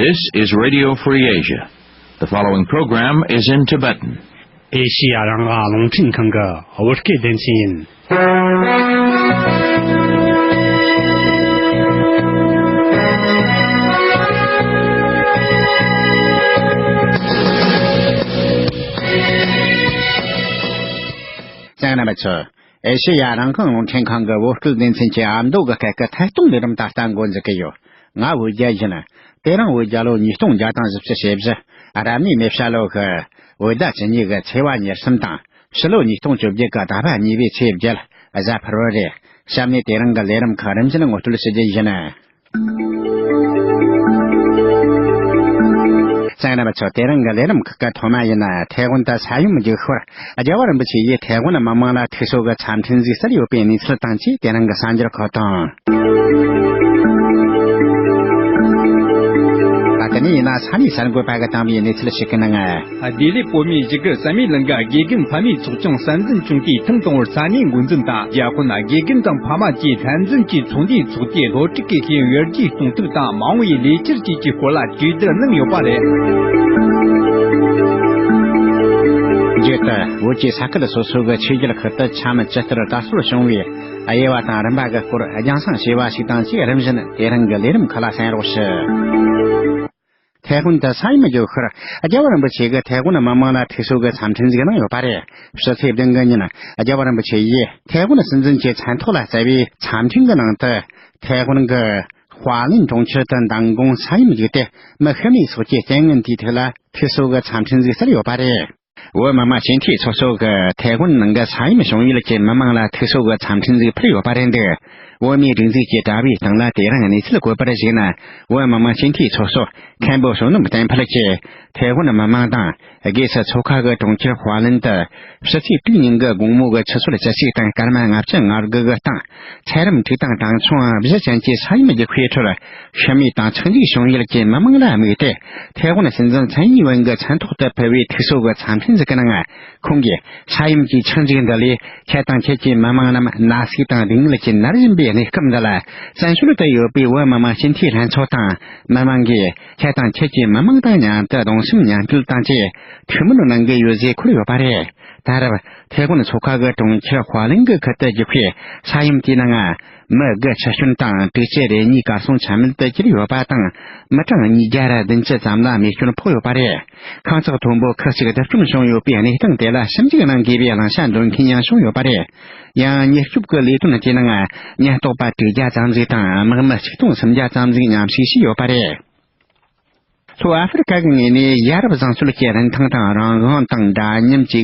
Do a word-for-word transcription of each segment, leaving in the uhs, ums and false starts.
This is Radio Free Asia. The following program is in Tibetan. ཨེ་ཤི་ཡ་རང་དབང་རླུང་འཕྲིན་ཁང་གི་བོད་སྐད་སྡེ་ཚན་ཡིན། ཨེ་ཤེ་ཡ་རང་དབང་རླུང་འཕྲིན་ཁང་གི་བོད་སྐད་སྡེ་ཚན་གྱི་ཨ་མདོ་གི་སྐད་ཀྱི་ཐད་གཏོང་ལས་རིམ་ད་ལྟ་འགོ་འཛུགས་ཀྱི་ཡོད། ང་བོད་རྒྱལ་ཡིན། དེ་རིང་བོད་རྒྱལ་ལོ་ཉིས་སྟོང་བརྒྱ་དང་བཞི་བཅུ་ཞེ་བཞི། རབ་གནས་མེ་བྱ་ལོ་གི་བོད་ཟླ་བཅུ་གཉིས་གི་ཚེས་པ་ཉེར་གསུམ་དང་། ཕྱི་ལོ་ཉིས་སྟོང་བཅོ་བརྒྱད་གི་ཟླ་བ་གཉིས་པའི་ཚེས་བརྒྱད། གཟའ་ཕུར་བུ་རེད། གཤམ་ནས་དེ་རིང་གི་ལས་རིམ་ཁག་རིམ་བཞིན་ངོ་སྤྲོད་ཞུ་རྒྱུ་ཡིན། གསན་མཁན་རྣམ་པ་ཚོ། དེ་རིང་གི་ལས་རིམ་ཁག་གི་ཐོག་མ་ཡིན་ན། ཐའེ་ཝན་དུ་ས་ཡོམ་བརྒྱུད་ཤོར། རྒྱལ་བ་རིན་པོ་ཆེ་ཡིས་ཐའེ་ཝན་མི་དམངས་ལ་ཐུགས་གསོ་གི་འཚམས་འཕྲིན་ཟིག་ཟེར་ཡོད་པའི་གནས་ཚུལ་དང་བཅས། དེ་རིང་གི་གསར་འགྱུར་ཁག་དང་། ད་དེ་ནས་ཡིན་ན་ས་གནས་གསར་འགོད་པ་གིས་བཏང་བའི་གནས་ཚུལ་ཞིག་གི་ནང་། བདེ་ལེགས་བོད་མིའི་གཞིས་སྒར་བསམ་ཡས་གླིང་ག་དགེ་རྒན་ཕ་མའི་ཚོགས་ཆུང་གསར་འཛིན་ཆུང་དུས་ཐེངས་དང་པོར་ས་གནས་འགོ་འཛིན་དང་། རྒྱ་ཁོ་ན་དགེ་རྒན་དང་ཕ་མ་བཅས་མཐུན་འཛིན་གྱིས་ཚོགས་འདུའི་ཚོགས་ཀྱི་སློབ་ཕྲུག་གི་ཤེས་ཡོན་ཡར་རྒྱས་གཏོང་ཐབས་དང་མ་འོངས་པའི་ལས་འཆར་བཅས་ཀྱི་སྐོར་ལ་གྲོས་བསྡུར་གནང་ཡོད་པ་རེད། བརྒྱུད་དུ་བོད་ཀྱི་ས་ཁུལ་སོ་སོ་གི་ཆོས་བརྒྱུད་ཁག་ཏུ་ཆ་མེད་ཇི་ལྟར་དར་སྲོལ་བྱུང་བའི་དབྱེ་བ་དང་རིམ་པ་གི་སྐོར་རྒྱང་སྲིང་བྱས་པ་ཞིག་དང་བཅས། རིམ་བཞིན་དེ་རིང་གི་ལས་རིམ་ཁག་ལ་གསན་རོགས་ཞུ། ཐའེ་ཝན་དུ་ས་ཡོམ་བརྒྱུད་ཤོར། རྒྱལ་བ་རིན་པོ་ཆེ་གིས་ཐའེ་ཝན་མི་དམངས་ལ་ཐུགས་གསོ་གི་འཚམས་འཕྲིན་ཟིག་གནང་ཡོད་པ་རེད། ཕྱི་ཚེས་བདུན་གི་ཉིན། རྒྱལ་བ་རིན་པོ་ཆེ་ཡིས་ཐའེ་ཝན་སྲིད་འཛིན་གྱི་མཚན་ཐོག་ལ་བསྩལ་བའི་འཚམས་འཕྲིན་གྱི་ནང་དུ། ཐའེ་ཝན་གྱི་ཧྭ་ལིན་གྲོང་ཁྱེར་དུ་མདང་དགོང་ས་ཡོམ་བརྒྱུད་དེ་མི་ཤི་རྨས་སོགས་ཀྱི་རྐྱེན་ངན་དེའི་ཐད་ལ་ཐུགས་གསོ་གི་འཚམས་འཕྲིན་ཟིག་ཟེར་ཡོད་པ་རེད། བོད་མི་མང་སྤྱི་འཐུས་ཚོགས་གཙོ་གིས་ཐའེ་ཝན་ནང་གི་ས་ཡོམ་བྱུང་ཡུལ་གྱི་མི་མང་ལ་ཐུགས་གསོ་གི་འཚམས་འཕྲིན་ཟིག་ཕུལ་ཡོད་པ་རེད་འདུག་བོད་མིའི་སྒྲིག་འཛུགས་ཀྱི་དྲ་བའི་སྟེང་ལ་དེ་རིང་གནས་ཚུལ་བཀོད་པར་གཞིགས་ན། བོད་མི་མང་སྤྱི་འཐུས་ཚོགས་གཙོ་མཁན་པོ་བསོད་ནམས་བསྟན་འཕེལ་གྱིས། ཐའེ་ཝན་མི་མང་དང་སྒོས་སུ་མཚོ་ཁ་གི་གྲོང་ཁྱེར་ཧྭ་ལིན་དུ་ཕྱི་ཚེས་དྲུག་ཉིན་གྱི་དགོང་མོ་གི་ཆུ་ཚོད་བཅུ་གཅིག་དང་སྐར་མ་ལྔ་བཅུ་ང་དགུ་གི་སྟེང་ཚད་རིམ་དྲུག་དང་གྲངས་ཆུང་བཞི་ཅན་གྱི་ས་ཡོམ་བརྒྱུད་ཤོས་ཁྲོད་ཤི་རྨས་དང་ཆག་འཇིག་བྱུང་ཡུལ་གྱི་མི་མང་ལ་དམིགས་ཏེ། ཐའེ་ཝན་སྲིད་འཛིན་ཚན་ཡིན་ཝེན་གྱི་མཚན་ཐོག་ཏུ་ཕུལ་བའི་ཐུགས་གསོ་གི་འཚམས་འཕྲིན་ཟིག་གི་ནང་། ཁོང་གིས་ས་ཡོམ་གྱི་ཆག་འཇིག་འདི་ལས་ཁྱེད་དང་ཁྱེད་ཀྱི་མི་མང་རྣམས་ན་ཟུག་དང་སྡུག་བསྔལ་གྱིས་མནར་བཞིན་པའི་གནས་སྐབས་འདི་ལ། བཙན་བྱོལ་དུ་ཡོད་པའི་བོད་མི་མང་སྤྱི་འཐུས་ལྷན་ཚོགས་དང་མི་མང་གིས་ཁྱེད་དང་ཁྱེད་ཀྱི་མི་མང་དང་མཉམ་དུ་གདུང་སེམས་མཉམ་སྐྱེད་དང་བཅས་ཐུགས་སྨོན་གནང་གི་ཡོད་ཅེས་འཁོད་ཡོད་པ་རེད། ད་རེབ་ཐའེ་ཝན་མཚོ་ཁ་གི་གྲོང་ཁྱེར་ཧྭ་ལིན་གྱི་ཁུལ་དུ་བརྒྱུད་པའི་ས་ཡོམ་དེའི་ནང་། མི་དགུ་འཆི་སྐྱོན་དང་དྲུག་ཅུ་རེ་གཉིས་གར་སོང་ཆ་མེད་དུ་གྱུར་ཡོད་པ་དང་། མི་གྲངས་ཉིས་བརྒྱ་ར་བདུན་ཅུ་ཙམ་ལ་རྨས་སྐྱོན་ཕོག་ཡོད་པ་རེད། ཁང་བརྩེགས་མཐོན་པོ་ཁག་ཅིག་རྡིབ་སྐྱོན་བྱུང་ཡོད་པའི་གནས་སྟངས་དེ་ལ་ཞིབ་འཇུག་གནང་དགོས་པའི་བླང་བྱ་འདོན་མཁན་ཡང་བྱུང་ཡོད་པ་རེད། ཡང་། ཉེན་སྐྱོབ་ཀྱི་ལས་དོན་དེའི་ནང་ཉེན་རྟོག་པ་དྲུག་བརྒྱ་ཙམ་ཞིག་དང་དམག་མི་ཆིག་སྟོང་སུམ་བརྒྱ་ཙམ་ཞིག་མཉམ་ཞུགས་བྱས་ཡོད་པ་རེད། ལྷོ་ཨ་ཧྥེ་རི་ཀ་གི་ངོས་ནས་ཡ་རབས་བཟང་སྤྱོད་ཀྱི་རིན་ཐང་དང་རང་དབང་དང་འདྲ་མཉམ་བཅས་ཀྱི་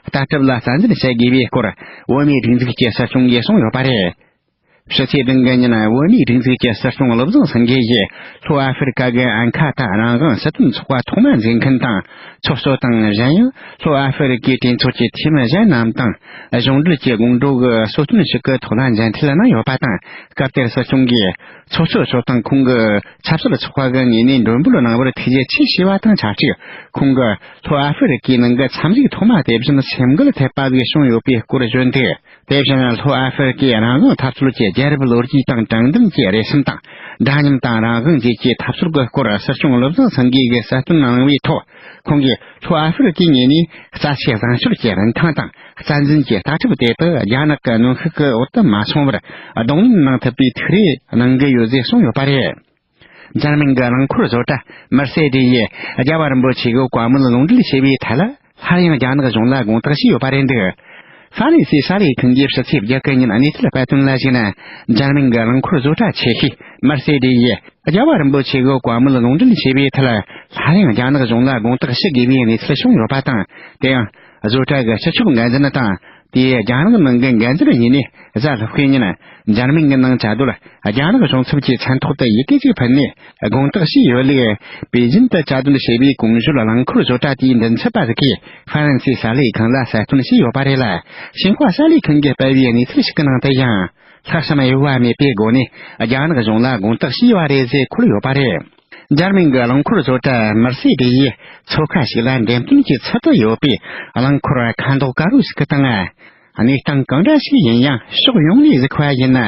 ལྟ་གྲུབ་ལ་རྩ་འཛིན་བྱེད་དགོས་པའི་སྐོར་བོད་མིའི་སྒྲིག་འཛུགས་ཀྱི་སྲིད་སྐྱོང་གིས་གསུངས་ཡོད་པ་རེད། ཕྱི་ཚེས་བདུན་གི་ཉིན་བོད་མིའི་སྒྲིག་འཛུགས་ཀྱི་སྲིད་སྐྱོང་བློ་བཟང་སེང་གེ་ཡིས་ལྷོ་ཨ་ཧྥེ་རི་ཀ་གི་ཨན་ཁ་ཏ་རང་དབང་སྲིད་དོན་ཚོགས་པ་ཐོག་མ་འཛིན་མཁན་དང་ཚོགས་གཙོ་དང་། གཞན་ཡང་ལྷོ་ཨ་ཧྥེ་རི་ཀའི་གྲོས་ཚོགས་ཀྱི་འཐུས་མི་གཞན་རྣམས་དང་གཞུང་འབྲེལ་གྱི་དགོང་དྲོ་གི་གསོལ་སྟོན་ཞིག་གི་ཐོག་ལ་མཇལ་འཕྲད་གནང་ཡོད་པ་དང་། སྐབས་དེར་སྲིད་སྐྱོང་གིས་ཚོགས་གཙོ་མཆོག་དང་ཁོང་གི་ཆབ་སྲིད་ཚོགས་པ་གི་ངོས་ནས་མགྲོན་འབོད་གནང་བར་ཐུགས་རྗེ་ཆེ་ཞུས་པ་དང་ཆབས་ཅིག་ཁོང་གིས་ལྷོ་ཨ་ཧྥེ་རི་ཀའི་ནང་གི་འཚམས་གཟིགས་ཐོག་མ་དེ་བཞིན་སེམས་འགུལ་ཐེབས་པ་ཞིག་བྱུང་ཡོད་པའི་སྐོར་བརྗོད་འདུག་དེ་བཞིན་ལྷོ་ཨ་ཧྥེ་རི་ཀའི་རང་དབང་འཐབ་རྩོད་ཀྱི་རྒྱལ་རབས་ལོ་རྒྱུས་དང་དྲང་བདེན་གྱི་རེ་སེམས་དང་། འདྲ་མཉམ་དང་རང་དབང་བཅས་ཀྱི་འཐབ་རྩོད་ཀྱི་སྐོར་སྲིད་སྐྱོང་བློ་བཟང་སེང་གེ་གིས་གསལ་སྟོན་གནང་བའི་ཐོག་ཁོང་གིས་ལྷོ་ཨ་ཧྥེ་རི་ཀའི་ངོས་ནས་རྩ་ཆེའི་བཟང་སྤྱོད་ཀྱི་རིན་ཐང་དང་རྩ་འཛིན་གྱི་ལྟ་གྲུབ་དེ་དག་རྒྱ་ནག་གི་གནོན་ཤུགས་ཀྱི་འོག་ཏུ་མ་སོང་བར་གདོང་ལེན་གནང་ཐུབ་པའི་ཐུགས་རེ་གནང་གི་ཡོད་ཅེས་གསུངས་ཡོད་པ་རེད། འཇར་མན་གྱི་རླངས་འཁོར་བཟོ་གྲྭ་མར་སེ་ཌི་ཡིས་རྒྱལ་བ་རིན་པོ་ཆེ་གི་བཀའ་མོལ་ལུང་འདྲེན་བྱས་པའི་ཐད་ལ། སླར་ཡང་རྒྱ་ནག་གཞུང་ལ་དགོངས་དག་ཞུས་ཡོད་པ་རེད་འདུག་ཧྥ་རན་སིའི་གསར་ལས་ཁང་གིས་ཕྱི་ཚེས་བརྒྱད་ཀྱི་ཉིན་གནས་ཚུལ་སྤེལ་དོན་ལ་གཞིགས་ན། འཇར་མན་གྱི་རླངས་འཁོར་བཟོ་གྲྭ་ཆེ་ཤོས་མར་སེ་ཌི་ཡིས་རྒྱལ་བ་རིན་པོ་ཆེ་གི་བཀའ་མོལ་ལུང་འདྲེན་བྱས་པའི་ཐད། སླར་ཡང་རྒྱ་ནག་གཞུང་ལ་དགོངས་དག་ཞུ་དགོས་པའི་གནས་ཚུལ་བྱུང་ཡོད་པ་དང་། དེ་ཡང་། བཟོ་གྲྭ་གི་སྤྱི་ཁྱབ་འགན་འཛིན་དང་། དེས་རྒྱ་ནག་ནང་གི་འགན་འཛིན་གཉིས་ནས་གཟའ་ལྷག་པའི་ཉིན། འཇར་མན་གྱི་ནང་བཅའ་སྡོད་རྒྱ་ནག་གཞུང་ཚབ་ཀྱི་མཚན་ཐོག་ཏུ་ཡི་གེ་གཅིག་ཕུལ་ནས་དགོངས་དག་ཞུས་ཡོད་ལུགས། པེ་ཅིན་དུ་བཅའ་སྡོད་བྱས་པའི་གོང་ཞུས་རླངས་འཁོར་བཟོ་གྲྭ་དེའི་མགྲིན་ཚབ་པ་ཞིག་གིས་ཧྥ་རན་སིའི་གསར་ལས་ཁང་ལ་གསལ་སྟོན་བྱས་ཡོད་པ་རེད་ལ། ཤིན་ཧྭ་གསར་ལས་ཁང་གིས་སྤེལ་བའི་གནས་ཚུལ་ཞིག་གི་ནང་དུ་ཡང་། ལྷག་བསམ་གཡོ་བ་མེད་པའི་སྒོ་ནས་རྒྱ་ནག་གཞུང་ལ་དགོངས་དག་ཞུས་ཡོད་པ་རེད་ཅེས་འཁོད་ཡོད་པ་རེད། འཇར་མན་གྱི་རླངས་འཁོར་བཟོ་གྲྭ་མར་སེ་ཌི་ཡིས་མཚོ་ཁ་ཞིག་ལ་འགྲེམས་སྟོན་གྱི་ཚུལ་དུ་ཡོད་པའི་རླངས་འཁོར་ཁ་མདོག་དཀར་པོ་ཞིག་གི་སྟེང་། གནས་སྟངས་གང་འདྲ་ཞིག་ཡིན་ཡང་ཕྱོགས་ཡོངས་ནས་གཟིགས་པ་ཡིན་ན།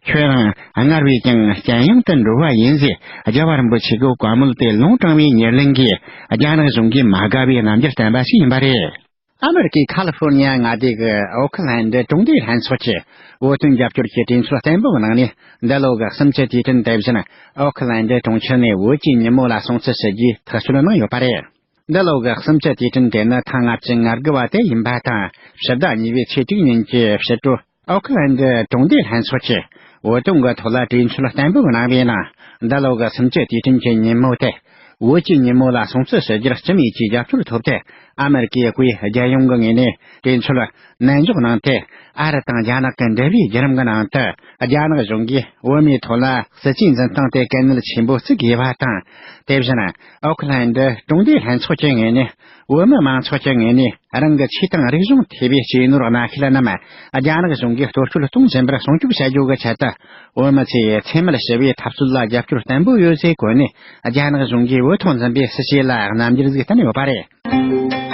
ཁྱོད་རང་སྔར་བས་ཀྱང་བརྟན་གཡེང་དུ་འགྲོ་བ་ཡིན་ཟེར། རྒྱལ་བ་རིན་པོ་ཆེ་གི་བཀའ་མོལ་དེ་ལུང་དྲངས་པའི་ཉེར་ལེན་གྱིས། རྒྱ་ནག་གཞུང་གིས་མ་དགའ་བའི་རྣམ་འགྱུར་བསྟན་པ་ཞིག་ཡིན་པ་རེད། ཨ་མེ་རི་ཀའི་ཁ་ལི་ཧྥོར་ནི་ཡ་མངའ་སྡེ་གི་ཨོ་ཁི་ལན་ཌི་གྲོང་སྡེའི་ལྷན་ཚོགས་ཀྱིས་བོད་དོན་རྒྱབ་སྐྱོར་གྱི་གྲོས་ཚོགས་བརྟན་པོའི་ནང་ནས། འདི་ལོ་གི་གསུམ་བཅུ་དུས་དྲན་དེ་བཞིན་ཨོ་ཁི་ལན་ཌི་གྲོང་ཁྱེར་ནས་བོད་ཀྱི་ཉིན་མོ་ལ་སྲུང་བརྩི་ཞུ་རྒྱུའི་ཐག་གཅོད་གནང་ཡོད་པ་རེད། འདི་ལོ་གི་གསུམ་བཅུ་དུས་དྲན་དེ་ནི་ཐེངས་ལྔ་བཅུ་ང་དགུ་བ་དེ་ཡིན་པ་དང་། ཕྱི་ཟླ་གཉིས་པའི་ཚེས་དྲུག་ཉིན་གྱི་ཕྱི་དྲོ། ཨོ་ཁི་ལན་ཌི་གྲོང་སྡེའི་ལྷན་ཚོགས་ཀྱིས་བོད་དོན་གྱི་ཐོག་ལ་གྲོས་ཚོགས་བརྟན་པོ་གནང་བའི་ནང་། འདི་ལོ་གི་གསུམ་བཅུ་དུས་དྲན་གྱི་ཉིན་མོ་དེ། བོད་ཀྱི་ཉིན་མོ་ལ་སྲུང་བརྩི་ཞུ་རྒྱུར་སྤྱི་མོས་ཀྱི་རྒྱབ་སྐྱོར་ཐོབ་སྟེ། ཨ་མེ་རི་ཀའི་དབུས་རྒྱལ་ཡོངས་ཀྱི་ངོས་ནས་གྲོས་ཚོགས་ནན་འཇོག་གནང་སྟེ། ཨ་རི་དང་རྒྱ་ནག་གི་འབྲེལ་བའི་བརྒྱུད་རིམ་གྱི་ནང་དུ། རྒྱ་ནག་གཞུང་གིས་བོད་མིའི་ཐོག་ལ་སྲིད་ཇུས་འཛིན་སྟངས་དེ་གལ་གནད་ཆེན་པོ་བརྩི་དགོས་པ་དང་། དེ་བཞིན་ཨོ་ཁི་ལན་ཌི་གྲོང་སྡེའི་ལྷན་ཚོགས་ཀྱི་ངོས་ནས། བོད་མི་མང་ཚོགས་ཀྱི་ངོས་ནས་རང་གི་ཆོས་དང་རིག་གཞུང་ཐེ་བའི་གཅེས་ནོར་གནའ་ཤུལ་རྣམས། རྒྱ་ནག་གཞུང་གིས་གཏོར་སྐྱོན་གཏོང་བཞིན་པར་སྲུང་སྐྱོབ་བྱ་རྒྱུ་གི་ཆེད་དུ། བོད་མི་ཚོས་འཚེ་མེད་ཞི་བའི་འཐབ་རྩོད་ལ་རྒྱབ་སྐྱོར་བརྟན་པོ་ཡོད་ཅེས་བཀོད་ནས། རྒྱ་ནག་གཞུང་གིས་བོད་ཐོག་འཛིན་པའི་སྲིད་བྱུས་ལ་རྣམ་འགྱུར་ཟིག་བསྟན་ཡོད་པ་རེད།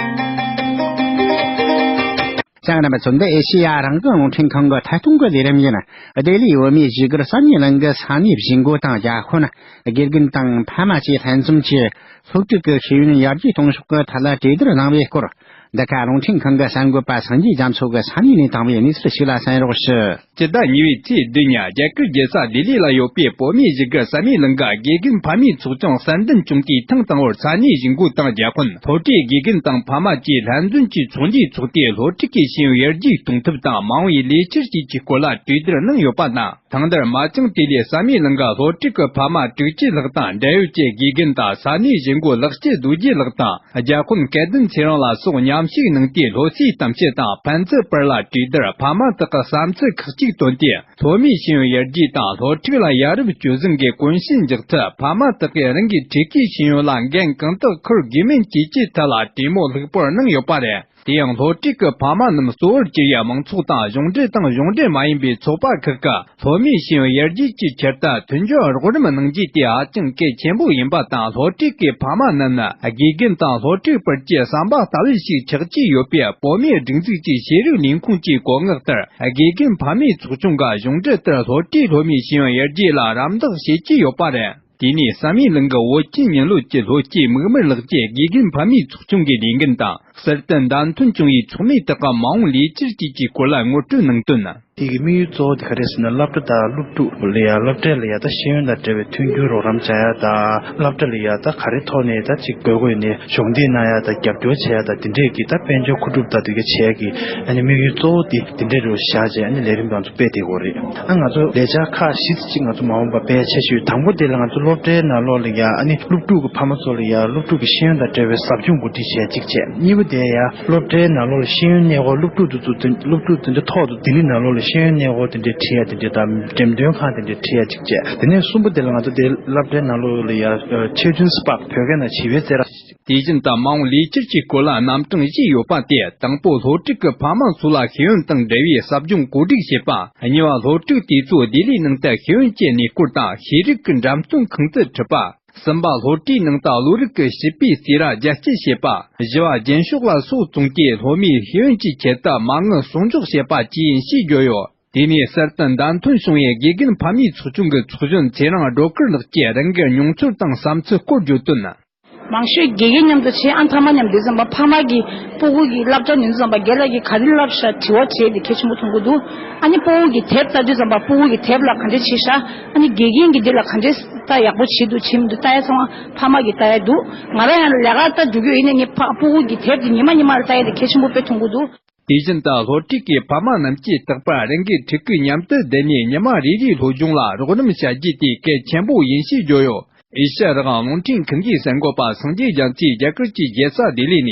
ཅང་རམ་པ་ཚོ། འདི་ཨེ་ཤེ་ཡ་རང་དབང་རླུང་འཕྲིན་ཁང་གི་ཐད་གཏོང་གི་ལས་རིམ་ཡིན། ལྡི་ལིའི་བོད་མིའི་བཞུགས་སྒར་བསམ་ཡས་གླིང་གི་ས་གནས་གཞིས་འགོ་དང་རྒྱ་ཁོན། དགེ་རྒན་དང་ཕ་མ་བཅས་ལྷན་འཛོམས་ཀྱིས། སློབ་ཕྲུག་གི་ཤེས་ཡོན་ཡར་རྒྱས་གཏོང་ཕྱོགས་ཀྱི་ཐད་ལ་གྲོས་བསྡུར་གནང་བའི་སྐོར། འདི་ག་རླུང་འཕྲིན་ཁང་གི་གསར་འགོད་པ་སངས་རྒྱས་རྒྱ་མཚོ་གིས་ས་གནས་ནས་བཏང་བའི་གནས་ཚུལ་ཞིག་ལ་གསན་རོགས་ཞུ། སྤྱི་ཟླ་གཉིས་པའི་ཚེས་བདུན་ཉིན་རྒྱ་གར་རྒྱལ་ས་ལྡི་ལི་ལ་ཡོད་པའི་བོད་མིའི་བཞུགས་སྒར་བསམ་ཡས་གླིང་གི་དགེ་རྒན་ཕ་མའི་ཚོགས་ཆུང་གསར་འདོན་བྱུང་དུས། ཐེངས་དང་པོར་ས་གནས་གཞིས་འགོ་དང་རྒྱ་ཁོན། སློབ་གྲྭའི་དགེ་རྒན་དང་ཕ་མ་བཅས་ལྷན་འཛོམས་ཀྱིས་ཚོགས་འདུའི་ཚོགས་ཐེངས་སློབ་ཕྲུག་གི་ཤེས་ཡོན་ཡར་རྒྱས་གཏོང་ཐབས་དང་མ་འོངས་པའི་ལས་འཆར་བཅས་ཀྱི་སྐོར་ལ་གྲོས་བསྡུར་གནང་ཡོད་པ་དང་། ཐེངས་འདིར་མ་ཅང་ཏི་ལི་བསམ་ཡས་གླིང་གི་སློབ་ཕྲུག་གི་ཕ་མ་དྲུག་ཅུ་ལྷག་དང་འབྲེལ་ཡོད་ཀྱི་དགེ་རྒན་དང་ས་གནས་གཞིས་འགོ་ལེགས་སྐྱེས་རྡོ་རྗེ་ལགས་དང་རྒྱ་ཁོན་སྐལ་ལྡན་ཚེ་རིང་ལ་སོགས་མཉམ་ཞུགས་གནང་སྟེ། སློབ་གསོའི་གཏམ་བཤད་དང་ཕན་ཚུན་བར་ལ་གྲོས་བསྡུར། ཕ་མ་དག་གི་བསམ་ཚུལ་ཁག་ཅིག་བཏོན་ཏེ། སློབ་མའི་ཤེས་ཡོན་ཡར་རྒྱས་དང་སློབ་ཕྲུག་ལ་ཡ་རབས་སྤྱོད་བཟང་གི་གོམས་གཤིས་འཇགས་ཐབས། ཕ་མ་དག་གིས་རང་གི་ཕྲུ་གུའི་ཤེས་ཡོན་ལ་འགན་གང་དག་འཁུར་དགོས་མིན་བཅས་ཀྱི་ཐད་ལ་གྲོས་མོལ་ལྷུག་པོར་གནང་ཡོད་པ་རེད། དེ་ཡང་སློབ་ཕྲུག་གི་ཕ་མ་རྣམས་གཙོ་བོར་གྱུར་ཡ་མང་ཚོགས་དང་གཞུང་འབྲེལ་དང་གཞུང་འབྲེལ་མ་ཡིན་པའི་ཚོགས་པ་ཁག་གི་སློབ་མའི་ཤེས་ཡོན་ཡར་རྒྱས་ཀྱི་ཆེད་དུ་མཐུན་སྦྱོར་རོགས་རམ་གནང་རྒྱུ་དེ་ཧ་ཅང་གལ་ཆེན་པོ་ཡིན་པ་དང་། སློབ་ཕྲུག་གི་ཕ་མ་རྣམས་ནི་དགེ་རྒན་དང་སློབ་ཕྲུག་བར་གྱི་བསམ་པ་ལྟ་བུ་ཞིག་ཆགས་ཀྱི་ཡོད་པས། བོད་མིའི་སྒྲིག་འཛུགས་ཀྱི་ཤེས་རིག་ལས་ཁུངས་ཀྱི་གོ་མངགས་ལྟར། དགེ་རྒན་ཕ་མའི་ཚོགས་ཆུང་གི་གཞུང་འབྲེལ་ལྟར་སློབ་གྲྭའི་སློབ་མའི་ཤེས་ཡོན་ཡར་རྒྱས་ལ་རམ་འདེགས་བྱེད་ཀྱི་ཡོད་པ་རེད། དེ་ནས་བསམ་ཡས་གླིང་གི་བོད་ཀྱི་ཉིན་ལོ་བཅུའི་སློབ་སྤྱི་མིག་དམར་ལགས་ཀྱིས་དགེ་རྒན་ཕ་མའི་ཚོགས་ཆུང་གི་ལས་འགན་དང་། གསར་དུ་བདམས་ཐོན་བྱུང་བའི་ཚོགས་མི་དག་གི་མ་འོངས་ལས་འཆར་བཅས་ཀྱི་སྐོར་ལ་ངོ་སྤྲོད་གནང་དོན། དེ་གི་དམིགས་ཡུལ་གཙོ་བོ་དེ་ག་རེ་ཟེར་ན། སློབ་གྲྭ་དང་སློབ་ཕྲུག་ལ་ཡ། སློབ་གྲྭ་ལ་ཡ་ད་ཤེས་ཡོན་དང་འབྲེལ་བའི་མཐུན་འགྱུར་རོགས་རམ་བྱ་ཡ་དང་། སློབ་གྲྭ་ལ་ཡ་ད་ག་རེ་ཐོག་ནས་ད་ཅིག་དགོས་མཁོ་ཡོད་ནའི་གཞོགས་འདེགས་གནང་ཡ་དང་རྒྱབ་སྐྱོར་བྱེད་ཡ་དང་། དེ་འདྲས་ཀྱི་ད་དཔལ་འབྱོར་མཁོ་སྒྲུབ་དང་དེ་ག་བྱེད་ཡ་གི་ཨ་ནི་དམིགས་ཡུལ་གཙོ་བོ་དེ་དེ་འདྲས་རུ་བཞག་བྱས། ཨ་ནི་ལས་རིམ་ང་ཚོ་སྤེལ་བསྡད་ཡོད་རེད། ཨ་ང་ཚོ་ལས་འཆར་ཁག་བཞི་ཙམ་ཅིག་ང་ཚོ་མ་འོངས་པ་སྤེལ་འཆར་ཞུས། དང་པོ་དེ་ལ་ང་ཚོ་སློབ་གྲྭའི་ནང་ལོགས་ལ་ཡ། ཨ་ནི་སློབ་ཕྲུག་གི་ཕ་མ་ཚོ་ལ་ཡ། སློབ་ཕྲུག་གི་ཤེས་ཡོན་དང་འབྲེལ་བའི་ཟབ་སྦྱོང་གོ་སྒྲིག་བྱས་གཅིག་བྱས། གཉིས་པ་དེ་ཡ། སློབ་གྲྭའི་ནང་ལོགས་ལ་ཤེས་ཡོན་གནས་སྐོར། སློབ་ཕྲུག་དེ་ཚོ་དེ། སློབ་ཕྲུག་དེ་འདྲ་ཐོག་ཏུ་ལྡི་ལི་ནང་ལོགས་ལ་ཤེས་ཡོན་གནས་སྐོར་དེ་འདྲའི་ཁྲིད་ཡ་དེ་འདྲ་དང་། འགྲེམས་སྟོན་ཁང་དེ་འདྲའི་ཁྲིད་ཡ་གཅིག་བྱས། དེ་ནས་གསུམ་པ་དེ་ལ་ང་ཚོ་དེ་སློབ་གྲྭའི་ནང་ལོགས་ལ་ཡ། ཨ། Children's Park། བོད་སྐད་ནང་བྱིས་པའི་རྩེད་ར། དེ་བཞིན་དུ་མ་འོངས་ལས་འཆར་གྱི་སྐོར་ལ་རྣམ་གྲངས་བཞི་ཡོད་པ་དེ། དང་པོ། སློབ་ཕྲུག་གི་ཕ་མ་ཚོ་ལ་ཤེས་ཡོན་དང་འབྲེལ་བའི་ཟབ་སྦྱོང་གོ་སྒྲིག་བྱེད་པ། གཉིས་པ། སློབ་ཕྲུག་དེ་ཚོ་ལྡི་ལིའི་ནང་དུ་ཤེས་ཡོན་གྱི་གནས་སྐོར་དང་ཤེས་རིག་གི་འགྲེམས་སྟོན་ཁང་དུ་ཁྲིད་པ། གསུམ་པ། སློབ་གྲྭའི་ནང་དུ་བློ་རིག་གི་བྱིས་པའི་རྩེད་ར་རྒྱ་སྐྱེད་བྱེད་པ། བཞི་བ། རྒྱན་ཤོག་ལ་སོགས་བཙོང་སྟེ་སློབ་མའི་ཤེས་ཡོན་གྱི་ཆེད་དུ་མ་དངུལ་གསོག་འཇོག་བྱེད་པ་བཅས་ཡིན་ཞེས་བརྗོད་ཡོད། དེ་ནས་གསར་དུ་བདམས་ཐོན་བྱུང་བའི་དགེ་རྒན་ཕ་མའི་ཚོགས་ཆུང་གི་ཚོགས་གཞོན་ཚེ་རིང་སྒྲོལ་དཀར་ལགས་ཀྱིས་རང་གི་མྱོང་ཚོར་དང་བསམ་ཚུལ་སྐོར་བརྗོད་དོན། མང་ཤོས་དགེ་རྒན་མཉམ་དུ་བྱས། ཨ་ཕ་མ་མཉམ་དུ་ཙམ་པ། ཕ་མ་གིས་སྤུ་གུ་གི་སློབ་གྲྭ་ནས་ཙམ་པ་རྒན་ལགས་ཀྱིས་ག་རེ་བསླབ་ཤག་དྲི་བ་དྲིས་དེ་གལ་ཆེན་པོ་མཐོང་གི་འདུག་ཨ་ནི་སྤུ་གུ་གི་དེབ་ལྟ་དུས་ཙམ་པ་སྤུ་གུ་གི་དེབ་ལ་ག་འདྲས་བྱས་ཤག་ཨ་ནི་དགེ་རྒན་གྱིས་འདི་ལ་ག་འདྲས་ལྟ་ཡག་པོ་བྱེད་འདུག་བྱེད་མི་འདུག་ལྟ་ཡ་ཚང་མ་ཕ་མ་གིས་ལྟ་ཡ་འདུག་ང་རང་ཡང་ལས་ཀ་ལྟ་འགྲོ་གི་ཡོད་ནས། ངས་ཕ་སྤུ་གུ་གི་དེབ་དེ་ཉི་མ་ཉི་མ་ལ་ལྟ་ཡ་དེ་གལ་ཆེན་པོ་དཔེ་མཐོང་གི་འདུག་དེ་བཞིན་དུ་སློབ་ཕྲུག་གི་ཕ་མ་རྣམས་ཀྱིས་རྟག་པར་རང་གི་ཕྲུ་གུ་མཉམ་དུ་བསྡད་ནས་ཉི་མ་རེ་རེའི་སློབ་སྦྱོང་ལ་རོགས་རམ་བྱ་རྒྱུ་དེ་གལ་ཆེན་པོ་ཡིན་ཞེས་བརྗོད་ཡོད། ཨེ་ཤ་ཡ་རང་དབང་རླུང་འཕྲིན་ཁང་གི་གསར་འགོད་པ་སངས་རྒྱས་རྒྱ་མཚོས་རྒྱ་གར་གྱི་རྒྱལ་ས་ལྡི་ལི་ནས།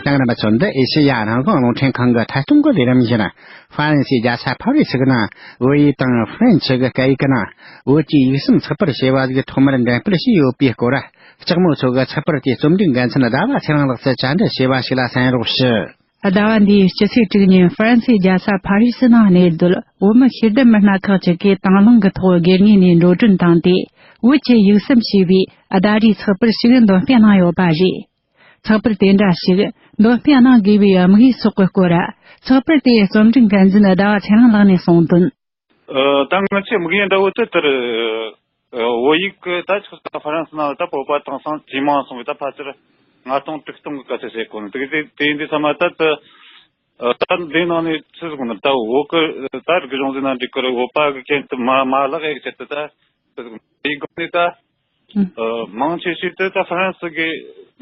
རྒྱང་རིང་པ་ཚོ། འདི་ཨེ་ཤེ་ཡ་རང་དབང་རླུང་འཕྲིན་ཁང་གི་ཐད་གཏོང་གི་ལས་རིམ་ཡིན། ཧྥ་རན་སིའི་རྒྱལ་ས་ཕ་རི་སི་གི་ནང་བོད་ཡིག་དང་ཧྥ་རན་སི་གི་སྐད་ཡིག་གི་ནང་བོད་ཀྱི་ཡིག་སྲུང་ཚགས་པར་ཞེས་པ་ཞིག་ཐོག་མར་འགྲེམས་སྤེལ་བྱས་ཡོད་པའི་སྐོར། ལྕགས་མོ་མཚོ་གི་ཚགས་པར་དེའི་རྩོམ་སྒྲིག་འགན་འཛིན་ཟླ་བ་ཚེ་རིང་ལགས་སུ་བཅར་འདྲི་བྱས་པ་ཞིག་ལ་གསན་རོགས་ཞུ། ཟླ་བ་འདིའི་སྤྱི་ཚེས་དྲུག་ཉིན་ཧྥ་རན་སིའི་རྒྱལ་ས་ཕ་རི་སི་ནང་གནས་སྡོད་བོད་མི་ཤེས་ལྡན་མི་སྣ་ཁག་ཅིག་གིས་དང་བླངས་ཀྱི་ཐོག་སྒེར་ངོས་ནས་འགྲོ་གྲོན་བཏང་སྟེ། བོད་ཀྱི་ཡིག་སྲུང་ཞེས་པའི་ཟླ་རེའི་ཚགས་པར་ཞིག་འདོན་སྤེལ་གནང་ཡོད་པ་རེད། ཚགས་པར་དེ་འདྲ་ཞིག་འདོན་སྤེལ་གནང་དགོས་པའི་དམིགས་ཡུལ་སོགས་ཀྱི་སྐོར། ཚགས་པར་དེའི་རྩོམ་སྒྲིག་འགན་འཛིན་ཟླ་བ་ཚེ་རིང་ལགས་ནས་གསུངས་དོན། ཨ། ད་ང་ཚོའི་དམིགས་ཡུལ་འདྲ་བོ་དེ་ལྟར། ཨ། བོད་ཡིག་གི་ད་ཆོས་ས་ཧྥ་རན་སི་ནང་ལ་ད་བོད་པ་དེང་སང་ཇེ་མང་སོང་བས། ད་ཕལ་ཆེར་ལྔ་སྟོང་དྲུག་སྟོང་གི་སྐད་ཆ་བཤད་གོ་ནི་དེ་གི་དེ་དེ་ཡིན་དུས་ཙམ་པ་ད་ད། ཨ། ད་འདི་ནང་ནས་ཆི་ཟིག་ན་ད་བོད་གི་ད་རིག་གཞུང་ཟིག་ན་འགྲིག་གི་རེད། བོད་པ་གི་ཁྱད་དུ་མ་མ་ལག་ཡག་ཆེད་དུ་ད་ཆི་ཟིག་ན་དེའི་སྒང་ནས་ད། ཨ། མང་ཆེ་ཤོས་དེ་ད་ཧྥ་རན་སི་གི་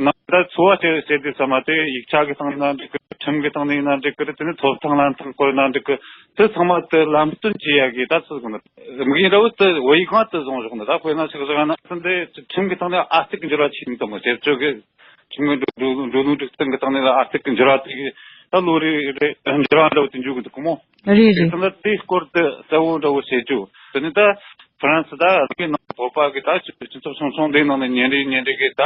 ནང་ད་འཚོ་བ་སྐྱེལ་བྱེད་དུས་ཙམ་པ་དེ་ཡིག་ཆ་གི་སྟེང་ནས་ན་འགྲིག་གི། ཁྲིམས་གི་སྟེང་ནས་ན་འགྲིག་གི། དེ་ནས་ཐོབ་ཐང་ལམ་ཐོང་སྐོར་ན་འགྲིག་གི། དེ་ཚང་མ་དེ་ལམ་སྟོན་བྱེད་ཡག་གི་ད་ཆི་ཟིག་ན་དམིགས་ཡུལ་འདྲ་བོ་དེ་བོད་ཡིག་སྒང་དུ་བཟུང་བཞག་ན། ད་དཔེར་ན་ཆི་ཟིག་ན་ད་འདི་ཁྲིམས་གི་སྟེང་ནས་ཨ་ཙི་གི་འགྱུར་བ་ཕྱིན་འདུག་མོ། ཞིབ་དཔྱོད་གི་ཁྲིམས་ཀྱི་འགྲོ་འགྲོ་འགྲོ་ལུགས་སྒྲིག་སྟངས་ཀྱི་སྟེང་ནས་ཨ་ཙི་གི་འགྱུར་བ་དེ་གི་ད་ལོ་རེ་རེ་འགྱུར་བ་འདྲ་བོ་དེ་འཇུག་གི་འདུག་གོ་མོ། རེད་རེད། དེ་ལྟར་དེའི་སྐོར་དེ་གསལ་བོ་འདྲ་བོ་བྱེད་རྒྱུ། དེ་ནི་ད་ཧྥ་རན་སི་ད་རིག་གནས་ནང་བོད་པ་གི་ད་སྤྱི་ཚོགས་ཆུང་ཆུང་འདིའི་ནང་ནས་ཉིན་རེ་ཉིན་རེ་གི་ད་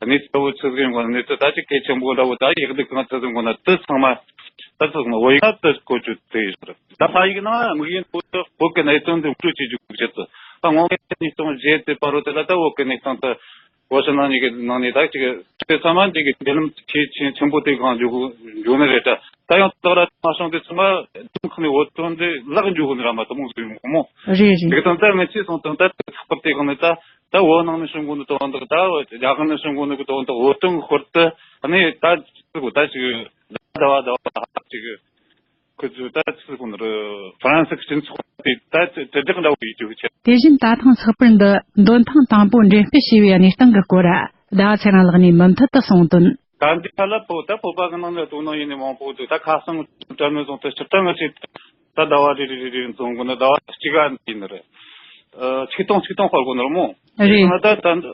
གནས་ཚུལ་འདྲ་བོ་ཆི་ཟིག་ཡོང་གོ་ན། གནས་ཚུལ་ད་ཅིག་གལ་ཆེན་པོ་འདྲ་བོ་ད་ཡག་སྡུག་གང་ཆི་ཟིག་ཡོང་གོ་ན། དེ་ཚང་མ་ད་ཆི་ཟིག་ན་བོད་ཡིག་ནང་དུ་བཀོད་རྒྱུ་དེ་ཡིན་ཟེར། ད་ཕ་ཡིག་ནང་དམིགས་ཡུལ་བོད་བོད་ཀྱི་གནད་དོན་འདི་བཀྲོལ་བྱེད་རྒྱུ་གི་ཆེད་དུ། ད་སྔོན་མའི་ཉིས་སྟོང་བརྒྱད་དེ་བར་དུ་དེ་ལ་ད་བོད་ཀྱི་གནས་སྟངས་དེ། བོད་ཕྱི་ནང་གཉིས་ཀྱི་ནང་ནས་ད་ཅིག་དེ་ཚང་མ་འདི་གི་འབྲེལ་ལམ་ཆེས་ཆེས་ཆེན་པོ་དེ་གང་འཇོག་འཇོག་ནི་རེད་ད། ད་ཡང་ད་ར་མ་སོང་དེ་ཚང་མ་དུང་ཁང་ནས་བོད་དོན་དེ་ལག་འཇོག་ནི་ར་མ་དུ་མོ་ཟིག་ཡོང་གོ་མོ། རེད་རེད། དེ་གི་དང་ད་ངས་ཅི་སོང་དང་ད་ཚགས་པར་དེ་གང་ནས་ད་ད་བོད་ནང་ནས་བྱུང་གོ་ནི་དོན་དག་ད་རྒྱ་གར་ནས་བྱུང་གོ་ནི་གི་དོན་དག་བོད་དོན་གི་སྐོར་དུ་ནས་ད་ཅི་གོ་ད་ཅིག་ཟླ་བ་ཟླ་བ་ཅིག་ཁོ་ཚོས་ད་ཚུལ་ཁོ་ནར་ཧྥ་རན་སི་སྤྱི་ཚོགས་དེ་ད་དྲིལ་བསྒྲགས་འདྲ་བོ་ཡིད་རྒྱུག་ཆེ། དེ་བཞིན་ད་ཐེངས་ཚགས་པར་འདི་འདོན་ཐེངས་དང་པོ་འགྲེམས་སྤེལ་བྱས་པའི་གནས་སྟངས་ཀྱི་སྐོར་ཟླ་བ་ཚེ་རིང་ལགས་ནས་མུ་མཐུད་དུ་གསུངས་དོན། ད་འདི་ཁ་ལ་བོད་ད་བོད་པ་གི་ནང་ནས་དོ་སྣང་ཡིན་ནི་མང་པོ་འདུག་ད་ཁ་སང་དྲ་མོལ་བཟུང་སྟེ་སྤྱིར་བཏང་ང་ཚོས་ད་ཟླ་བ་རེ་རེ་རེ་རེ་འཛོམས་དགོས་ན་ཟླ་བ་གཅིག་ག་འདི་ཡིན་ནི་རེད། ཆིག་སྟོང་ཆིག་སྟོང་སྤར་དགོས་ནི་རེད་མོ། རེད། ད་ད་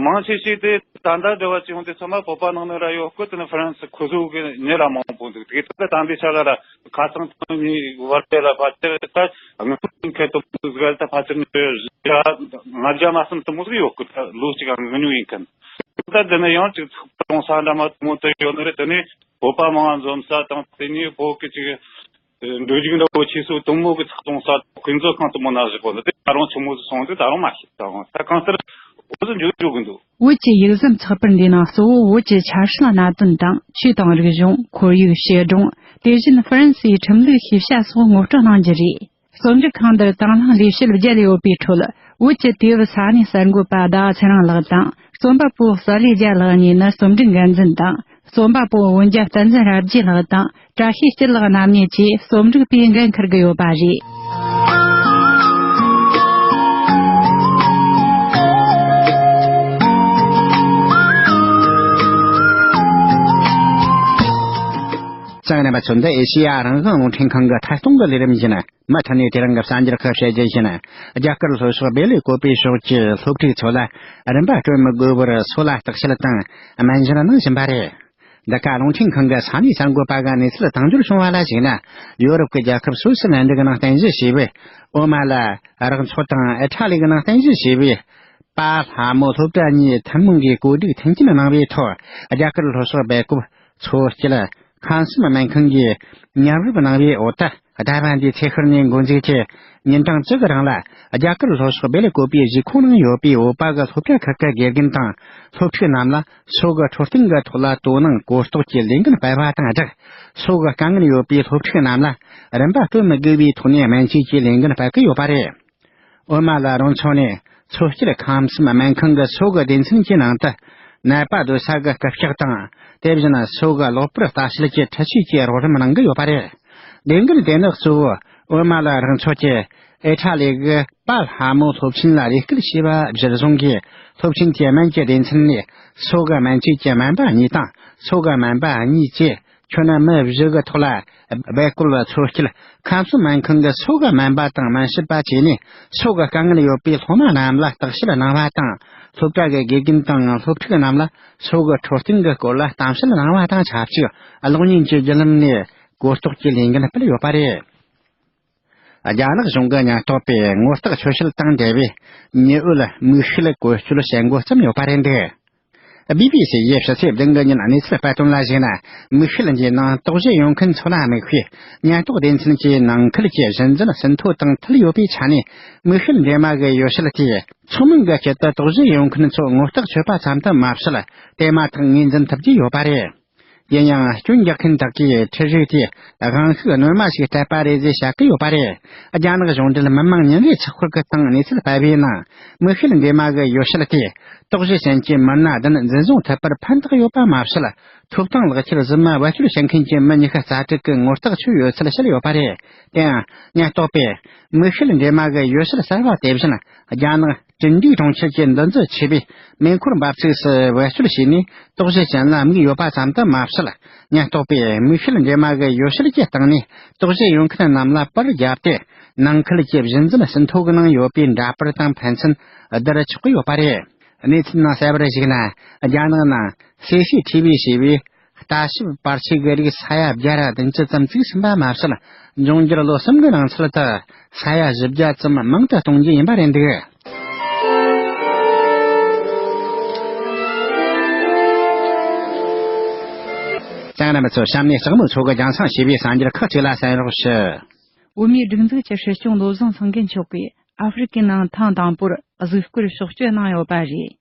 མང་ཆེ་ཤོས་དེ་ད་ལྟ་འབྲེལ་བ་བྱེད་ཡོང་དུས་ཚང་མ་བོད་པ་ནང་ནས་ར་ཡོད་སྐོར་དེ་ནི་ཧྥ་རན་སི་ཁོ་ཚོ་གི་ཉེ་ལ་མང་པོ་འདུག་དེ་ད་ལྟ་འདི་ཆ་ལ་ར་ཁ་སང་ཐོན་ནི་བར་དེ་ལ་ཕལ་ཆེར་ད་དངུལ་ཕོན་ཁེ་ཏོ་འདུག་ད་ཕལ་ཆེར་ནི་ལྔ་བརྒྱ་མ་ཟིན་དུ་མོ་ཟིག་ཡོད་སྐོར། ད་ལོ་གཅིག་ག་ངོ་ཉུང་ཡིན་མཁན། ད་དེ་ནི་ཡང་ཅིག་གཏོང་ས་འདྲ་མ་དུ་མོ་དུ་ཡོད་ནི་རེད། དེ་ནི་བོད་པ་མང་འཛོམས་ས་དང་དེ་ནི་བོད་ཀྱི་ཅིག་འགྲོ་རྒྱུག་འདྲ་བོ་ཆེ་སོ་དུ་མོ་གི་ཚགས་ཚོང་ས་དཔེ་མཛོད་ཁང་དུ་མོ་ན་བཞག་གོ་ནི་དེ་ད་རུང་ཆུ་མོ་ཟིག་སོང་དུས་ད་རུང་མ་ཤེས་ད་རུང་ད་གང་ལྟར་འོ་ཟིག་འཇུག་འཇུག་གི་འདུག་བོད་ཀྱི་ཡིག་ཟམ་ཚགས་པར་འདིའི་ནང་གཙོ་བོ་བོད་ཀྱི་ཆབ་སྲིད་གནད་དོན་དང་ཆོས་དང་རིག་གཞུང་། ཁོར་ཡུག། བྱིས་སྒྲུང་། དེ་བཞིན་ཧྥ་རན་སིའི་ཁྲིམས་ལུགས་ཤེས་བྱ་སོགས་ངོ་སྤྲོད་གནང་རྒྱུ་རེད། རྩོམ་སྒྲིག་ཁང་འདིར་དང་བླངས་ལས་བྱེད་བརྒྱད་ཡོད་པའི་ཁྲོད། བོད་ཀྱི་དུས་བབ་ས་གནས་གསར་འགོད་པ་ཟླ་བ་ཚེ་རིང་ལགས་དང་། རྩོམ་པ་པོ་གསལ་ལེ་རྒྱལ་ལགས་གཉིས་ནི་རྩོམ་སྒྲིག་འགན་འཛིན་དང་། རྩོམ་པ་པོ་འོན་ཀྱང་བསྟན་འཛིན་རབ་རྒྱས་ལགས་དང་། བཀྲ་ཤིས་སྐྱིད་ལགས་རྣམ་གཉིས་ཀྱིས་རྩོམ་སྒྲིག་པའི་འགན་འཁུར་གྱི་ཡོད་པ་རེད། གསན་མཁན་རྣམ་པ་ཚོ། འདི་ཨེ་ཤེ་ཡ་རང་དབང་རླུང་འཕྲིན་ཁང་གི་ཐད་གཏོང་གི་ལས་རིམ་ཡིན། མུ་མཐུད་ནས་དེ་རིང་གི་གསར་འགྱུར་ཁག་བཤད་རྒྱུ་ཡིན། རྒྱ་གར་ལྷོ་ཕྱོགས་སྦེ་ལེ་ཀོ་པེ་ཕྱོགས་ཀྱི་སློབ་ཕྲུག་ཚོ་ལ་རིན་པ་སྤྲོད་མི་དགོས་པར་སོ་ལ་བརྟག་དཔྱད་དང་སྨན་སྦྱོར་གནང་བཞིན་པ་རེད། འདི་ག་རླུང་འཕྲིན་ཁང་གི་ས་གནས་གསར་འགོད་པ་གི་གནས་ཚུལ་དང་འབྱོར་བྱུང་བ་ལ་གཞིགས་ན། ཡོ་རོབ་ཀྱི་རྒྱལ་ཁབ་སུད་སི་ལན་ཌི་གི་ནང་རྟེན་གཞི་བྱས་པའི་ཨོ་མ་ལ་རོགས་ཚོགས་དང་ཨི་ཊ་ལི་གི་ནང་རྟེན་གཞི་བྱས་པའི་པཱ་ལྷ་མོ་སློབ་གྲྭ་གཉིས་ཐུན་མོང་གིས་གོ་སྒྲིག་མཐུན་རྐྱེན་གནང་བའི་ཐོག་རྒྱ་གར་ལྷོ་ཕྱོགས་སྦེལ་ཀོབ་མཚོ་སྐྱིད་ཁམས་གསུམ་སྨན་ཁང་གིས་མཉམ་རུབ་གནང་བའི་འོག་ཏུ། ཟླ་བ་འདིའི་ཚེས་ཤར་ནས་འགོ་འཛུགས་ཀྱིས་ཉིན་གྲངས་བཅུ་གི་རིང་ལ་རྒྱ་གར་ལྷོ་ཕྱོགས་སྦེ་ལེ་ཀོ་པེ་གཞིས་ཁོངས་ནང་ཡོད་པའི་བོད་པ་གི་སློབ་གྲྭ་ཁག་གི་དགེ་རྒན་དང་སློབ་ཕྲུག་རྣམས་ལ་སོ་གི་འཕྲོད་བསྟེན་གྱི་ཐོག་ལ་དོ་སྣང་གོ་རྟོགས་ཀྱི་ལས་འགན་སྤེལ་བ་དང་སྦྲགས། སོ་གི་དཀའ་ངལ་ཡོད་པའི་སློབ་ཕྲུག་རྣམས་ལ་རིན་པ་སྤྲོད་མི་དགོས་པའི་ཐོག་ནས་སྨན་བཅོས་ཀྱི་ལས་འགན་སྤེལ་གྱི་ཡོད་པ་རེད། ཨོ་མ་ལ་རོང་ཚོ་ནས་མཚོ་སྐྱིད་ཁམས་གསུམ་སྨན་ཁང་གི་སོ་གི་སྡེ་ཚན་གྱི་ནང་དུ་ནད་པ་སྡོད་ས་གི་རྐུབ་བཀྱག་དང་། དེ་བཞིན་སོ་གི་གློ་བུར་ལྟ་བཤལ་གྱི་འཕྲུལ་ཆས་ཀྱི་རོགས་རམ་གནང་གི་ཡོད་པ་རེད། ལས་འགུལ་དེ་ནི་གཙོ་བོ་ཨོ་མ་ལ་རང་ཚོ་གྱིས་ཨེ་ཁྲ་ལི་གི་པཱ་ལྷ་མོ་སློབ་ཆེན་ལ་རེ་སྐུལ་བྱས་པ་གཞིར་བཟུང་གིས། སློབ་ཆེན་གྱི་སྨན་གྱི་སྡེ་ཚན་ནས་སོ་གི་སྨན་བཅོས་ཀྱི་སྨན་པ་གཉིས་དང་སོ་གི་སྨན་པ་གཉིས་བཅས་ཁྱོན་མི་བཞི་གི་ཐོག་ལ་སྦེལ་ཀོབ་མཚོ་སྐྱིད་ཁམས་གསུམ་སྨན་ཁང་གི་སོ་གི་སྨན་པ་དང་སྨན་ཞབས་པ་བཅས་ནས་སོ་གི་དཀའ་ངལ་ཡོད་པའི་སློབ་མ་རྣམས་ལ་བརྟག་དཔྱད་གནང་བ་དང་། སློབ་གྲྭ་གི་དགེ་རྒན་དང་སློབ་ཕྲུག་རྣམས་ལ་སོ་གི་འཕྲོད་བསྟེན་གྱི་སྐོར་ལ་གཏམ་བཤད་གནང་བ་དང་ཆབས་ཅིག་གློག་བརྙན་གྱི་བརྒྱུད་ལམ་ནས་གོ་རྟོགས་ཀྱི་ལས་འགུལ་སྤེལ་ཡོད་པ་རེད། རྒྱ་ནག་གཞུང་གི་ཉེན་རྟོག་པས་ངོ་རྟགས་ཆོད་བྱེད་དང་འབྲེལ་བའི་ཉི་འོད་མིག་ཤེལ་བཀོལ་སྤྱོད་བྱེད་འགོ་བརྩམས་ཡོད་པ་རེད་འདུག་བི་བི་སི་ཡིས་ཕྱི་ཚེས་བདུན་གི་ཉིན་གནས་ཚུལ་སྤེལ་དོན་ལ་གཞིགས་ན། མིག་ཤེལ་འདིའི་ནང་དོགས་གཞི་ཡོད་མཁན་ཚོ་ལ་དམིགས་པའི་ཉེན་རྟོག་སྡེ་ཚན་གྱིས་ནང་ཁུལ་གྱི་གཞི་འཛིན་ཟིན་ཐོ་དང་མཐུད་ཡོད་པའི་ཆ་ནས། མིག་ཤེལ་འདྲེས་མ་གི་ཡུལ་ཤུལ་དེས་ཚོགས་མིན་གྱི་དཀྱིལ་དུ་དོགས་གཞི་ཡོད་མཁན་ཚོ་ངོ་རྟགས་ཆོད་པ་ཙམ་དུ་མ་ཟད། དེ་མ་ཐག་ངོས་འཛིན་ཐུབ་ཀྱི་ཡོད་པ་རེད། ཡིན་ཡང་སྐྱོན་རྒྱག་མཁན་དག་གིས་འཕྲུལ་རིག་དེས་དབང་ཤུགས་སྣོན་མ་ཞིག་སྤྲད་པ་རེད་ཅེས་བཤད་ཀྱི་ཡོད་པ་རེད། རྒྱ་ནག་གཞུང་འབྲེལ་མི་དམངས་ཉིན་རེའི་ཚགས་ཁུར་གྱི་སྟེང་གནས་ཚུལ་སྤེལ་བའི་ནང་། མིག་ཤེལ་འདྲེས་མ་གི་ཡུལ་ཤུལ་དེས་དོགས་གཞི་ཅན་གྱི་མི་སྣ་བདུན་འཛིན་བཟུང་ཐུབ་པར་ཕན་ཐོགས་ཡོད་པ་མ་ཟད། ཐོབ་ཐང་ལག་ཁྱེར་གཞི་མ་བེད་སྤྱོད་བྱེད་མཁན་གྱི་མི་ཉི་ཤུ་རྩ་དྲུག་གི་ངོ་རྟགས་ཆོད་ཡོད་ཚུལ་བཤད་ཡོད་པ་རེད། དེ་ཡང་ཉེན་རྟོག་པས་མིག་ཤེལ་འདྲེས་མ་གི་ཡུལ་ཤུལ་གསར་བ་དེ་བཞིན་རྒྱ་ནག་ཀྲིན་ཀྲི་གྲོང་ཁྱེར་གྱི་འདུ་འཛི་ཆེ་བའི་མེ་འཁོར་འབབ་ཚིགས་སུ་བེད་སྤྱོད་བྱས་ནས་དོགས་གཞི་ཅན་ལ་དམིགས་ཡོད་པ་ཙམ་དུ་མ་ཟད། ཉེན་རྟོག་པས་མིག་ཤེལ་འདྲེས་མ་གི་ཡུལ་ཤུལ་གྱི་སྟེང་ནས་དོགས་གཞི་ཡོད་མཁན་རྣམས་ལ་པར་བརྒྱབ་སྟེ། ནང་ཁུལ་གྱི་གཞི་འཛིན་ཟིན་ཐོ་གི་ནང་ཡོད་པའི་འདྲ་པར་དང་ཕན་ཚུན་བསྡུར་ཆོག་གི་ཡོད་པ་རེད། གནས་ཚུལ་ནང་གསལ་བར་གཞིགས་ན། རྒྱ་ནག་ནང་སི་སི་ཐི་བི་ཞེས་པའི་ལྟ་ཞིབ་པར་ཆས་ཀྱི་རིགས་ས་ཡ་བརྒྱ་ར་བདུན་ཅུ་ཙམ་བཙུགས་ཟིན་པ་མ་ཟད། འབྱུང་འགྱུར་ལོ་གསུམ་གྱི་ནང་ཚུད་དུ་ས་ཡ་བཞི་བརྒྱ་ཙམ་མང་དུ་གཏོང་རྒྱུ་ཡིན་པ་རེད་འདུག། ལྕང་ར་མི་ཚོ་གཤམ་ནས་གཙང་མོ་ཚོ་གི་རྒྱང་སྲིང་ཞེས་པའི་གསར་འགྱུར་ཁག་ཅིག་ལ་གསན་རོགས་ཞུ། བོད་མིའི་སྒྲིག་འཛུགས་ཀྱི་སྲིད་སྐྱོང་བློ་བཟང་སེང་གེ་མཆོག་གིས་ཨ་ཧྥེ་རི་ཁའི་ནང་ཐེངས་དང་པོར་གཟིགས་སྐོར་ཕྱོགས་བསྐྱོད་གནང་ཡོད་པ་རེད།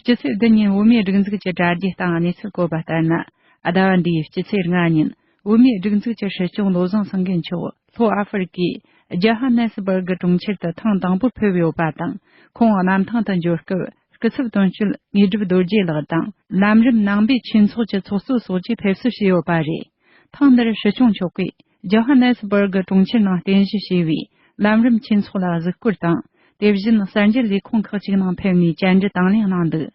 སྤྱི་ཚེས་བདུན་ཉིན་བོད་མིའི་སྒྲིག་འཛུགས་ཀྱི་དྲ་རྒྱའི་སྟེང་གནས་ཚུལ་བཀོད་པ་ལྟར་ན། ཟླ་བ་འདིའི་སྤྱི་ཚེས་ལྔ་ཉིན་བོད་མིའི་སྒྲིག་འཛུགས་ཀྱི་སྲིད་སྐྱོང་བློ་བཟང་སེང་གེ་མཆོག་ལྷོ་ཨ་ཧྥེ་རི་ཁའི་ཇོ་ཧ་ནེ་སི་སྦུར་གི་གྲོང་ཁྱེར་དུ་ཐེངས་དང་པོར་ཕེབས་ཡོད་པ་དང་། ཁོང་གནམ་ཐང་དུ་འབྱོར་སྐབས་སྐུ་ཚབ་དོན་གཅོད་དངོས་གྲུབ་རྡོ་རྗེ་ལགས་དང་ལམ་རིམ་ནང་པའི་ཆོས་ཚོགས་ཀྱི་ཚོགས་གཙོ་སོགས་ཀྱིས་ཕེབས་བསུ་བྱས་ཡོད་པ་རེད། ཐེངས་འདིར་སྲིད་སྐྱོང་མཆོག་གིས་ཇོ་ཧ་ནེ་སི་སྦུར་གི་གྲོང་ཁྱེར་ནང་རྟེན་གཞི་བྱས་པའི་ལམ་རིམ་ཆོས་ཚོགས་ལ་གཟིགས་སྐོར་དང་། དེ་བཞིན་གསར་འགྱུར་ལས་ཁུངས་ཁག་ཅིག་ནང་ཕེབས་ནས་བཅར་འདྲི་དང་ལེན་གནང་འདུག།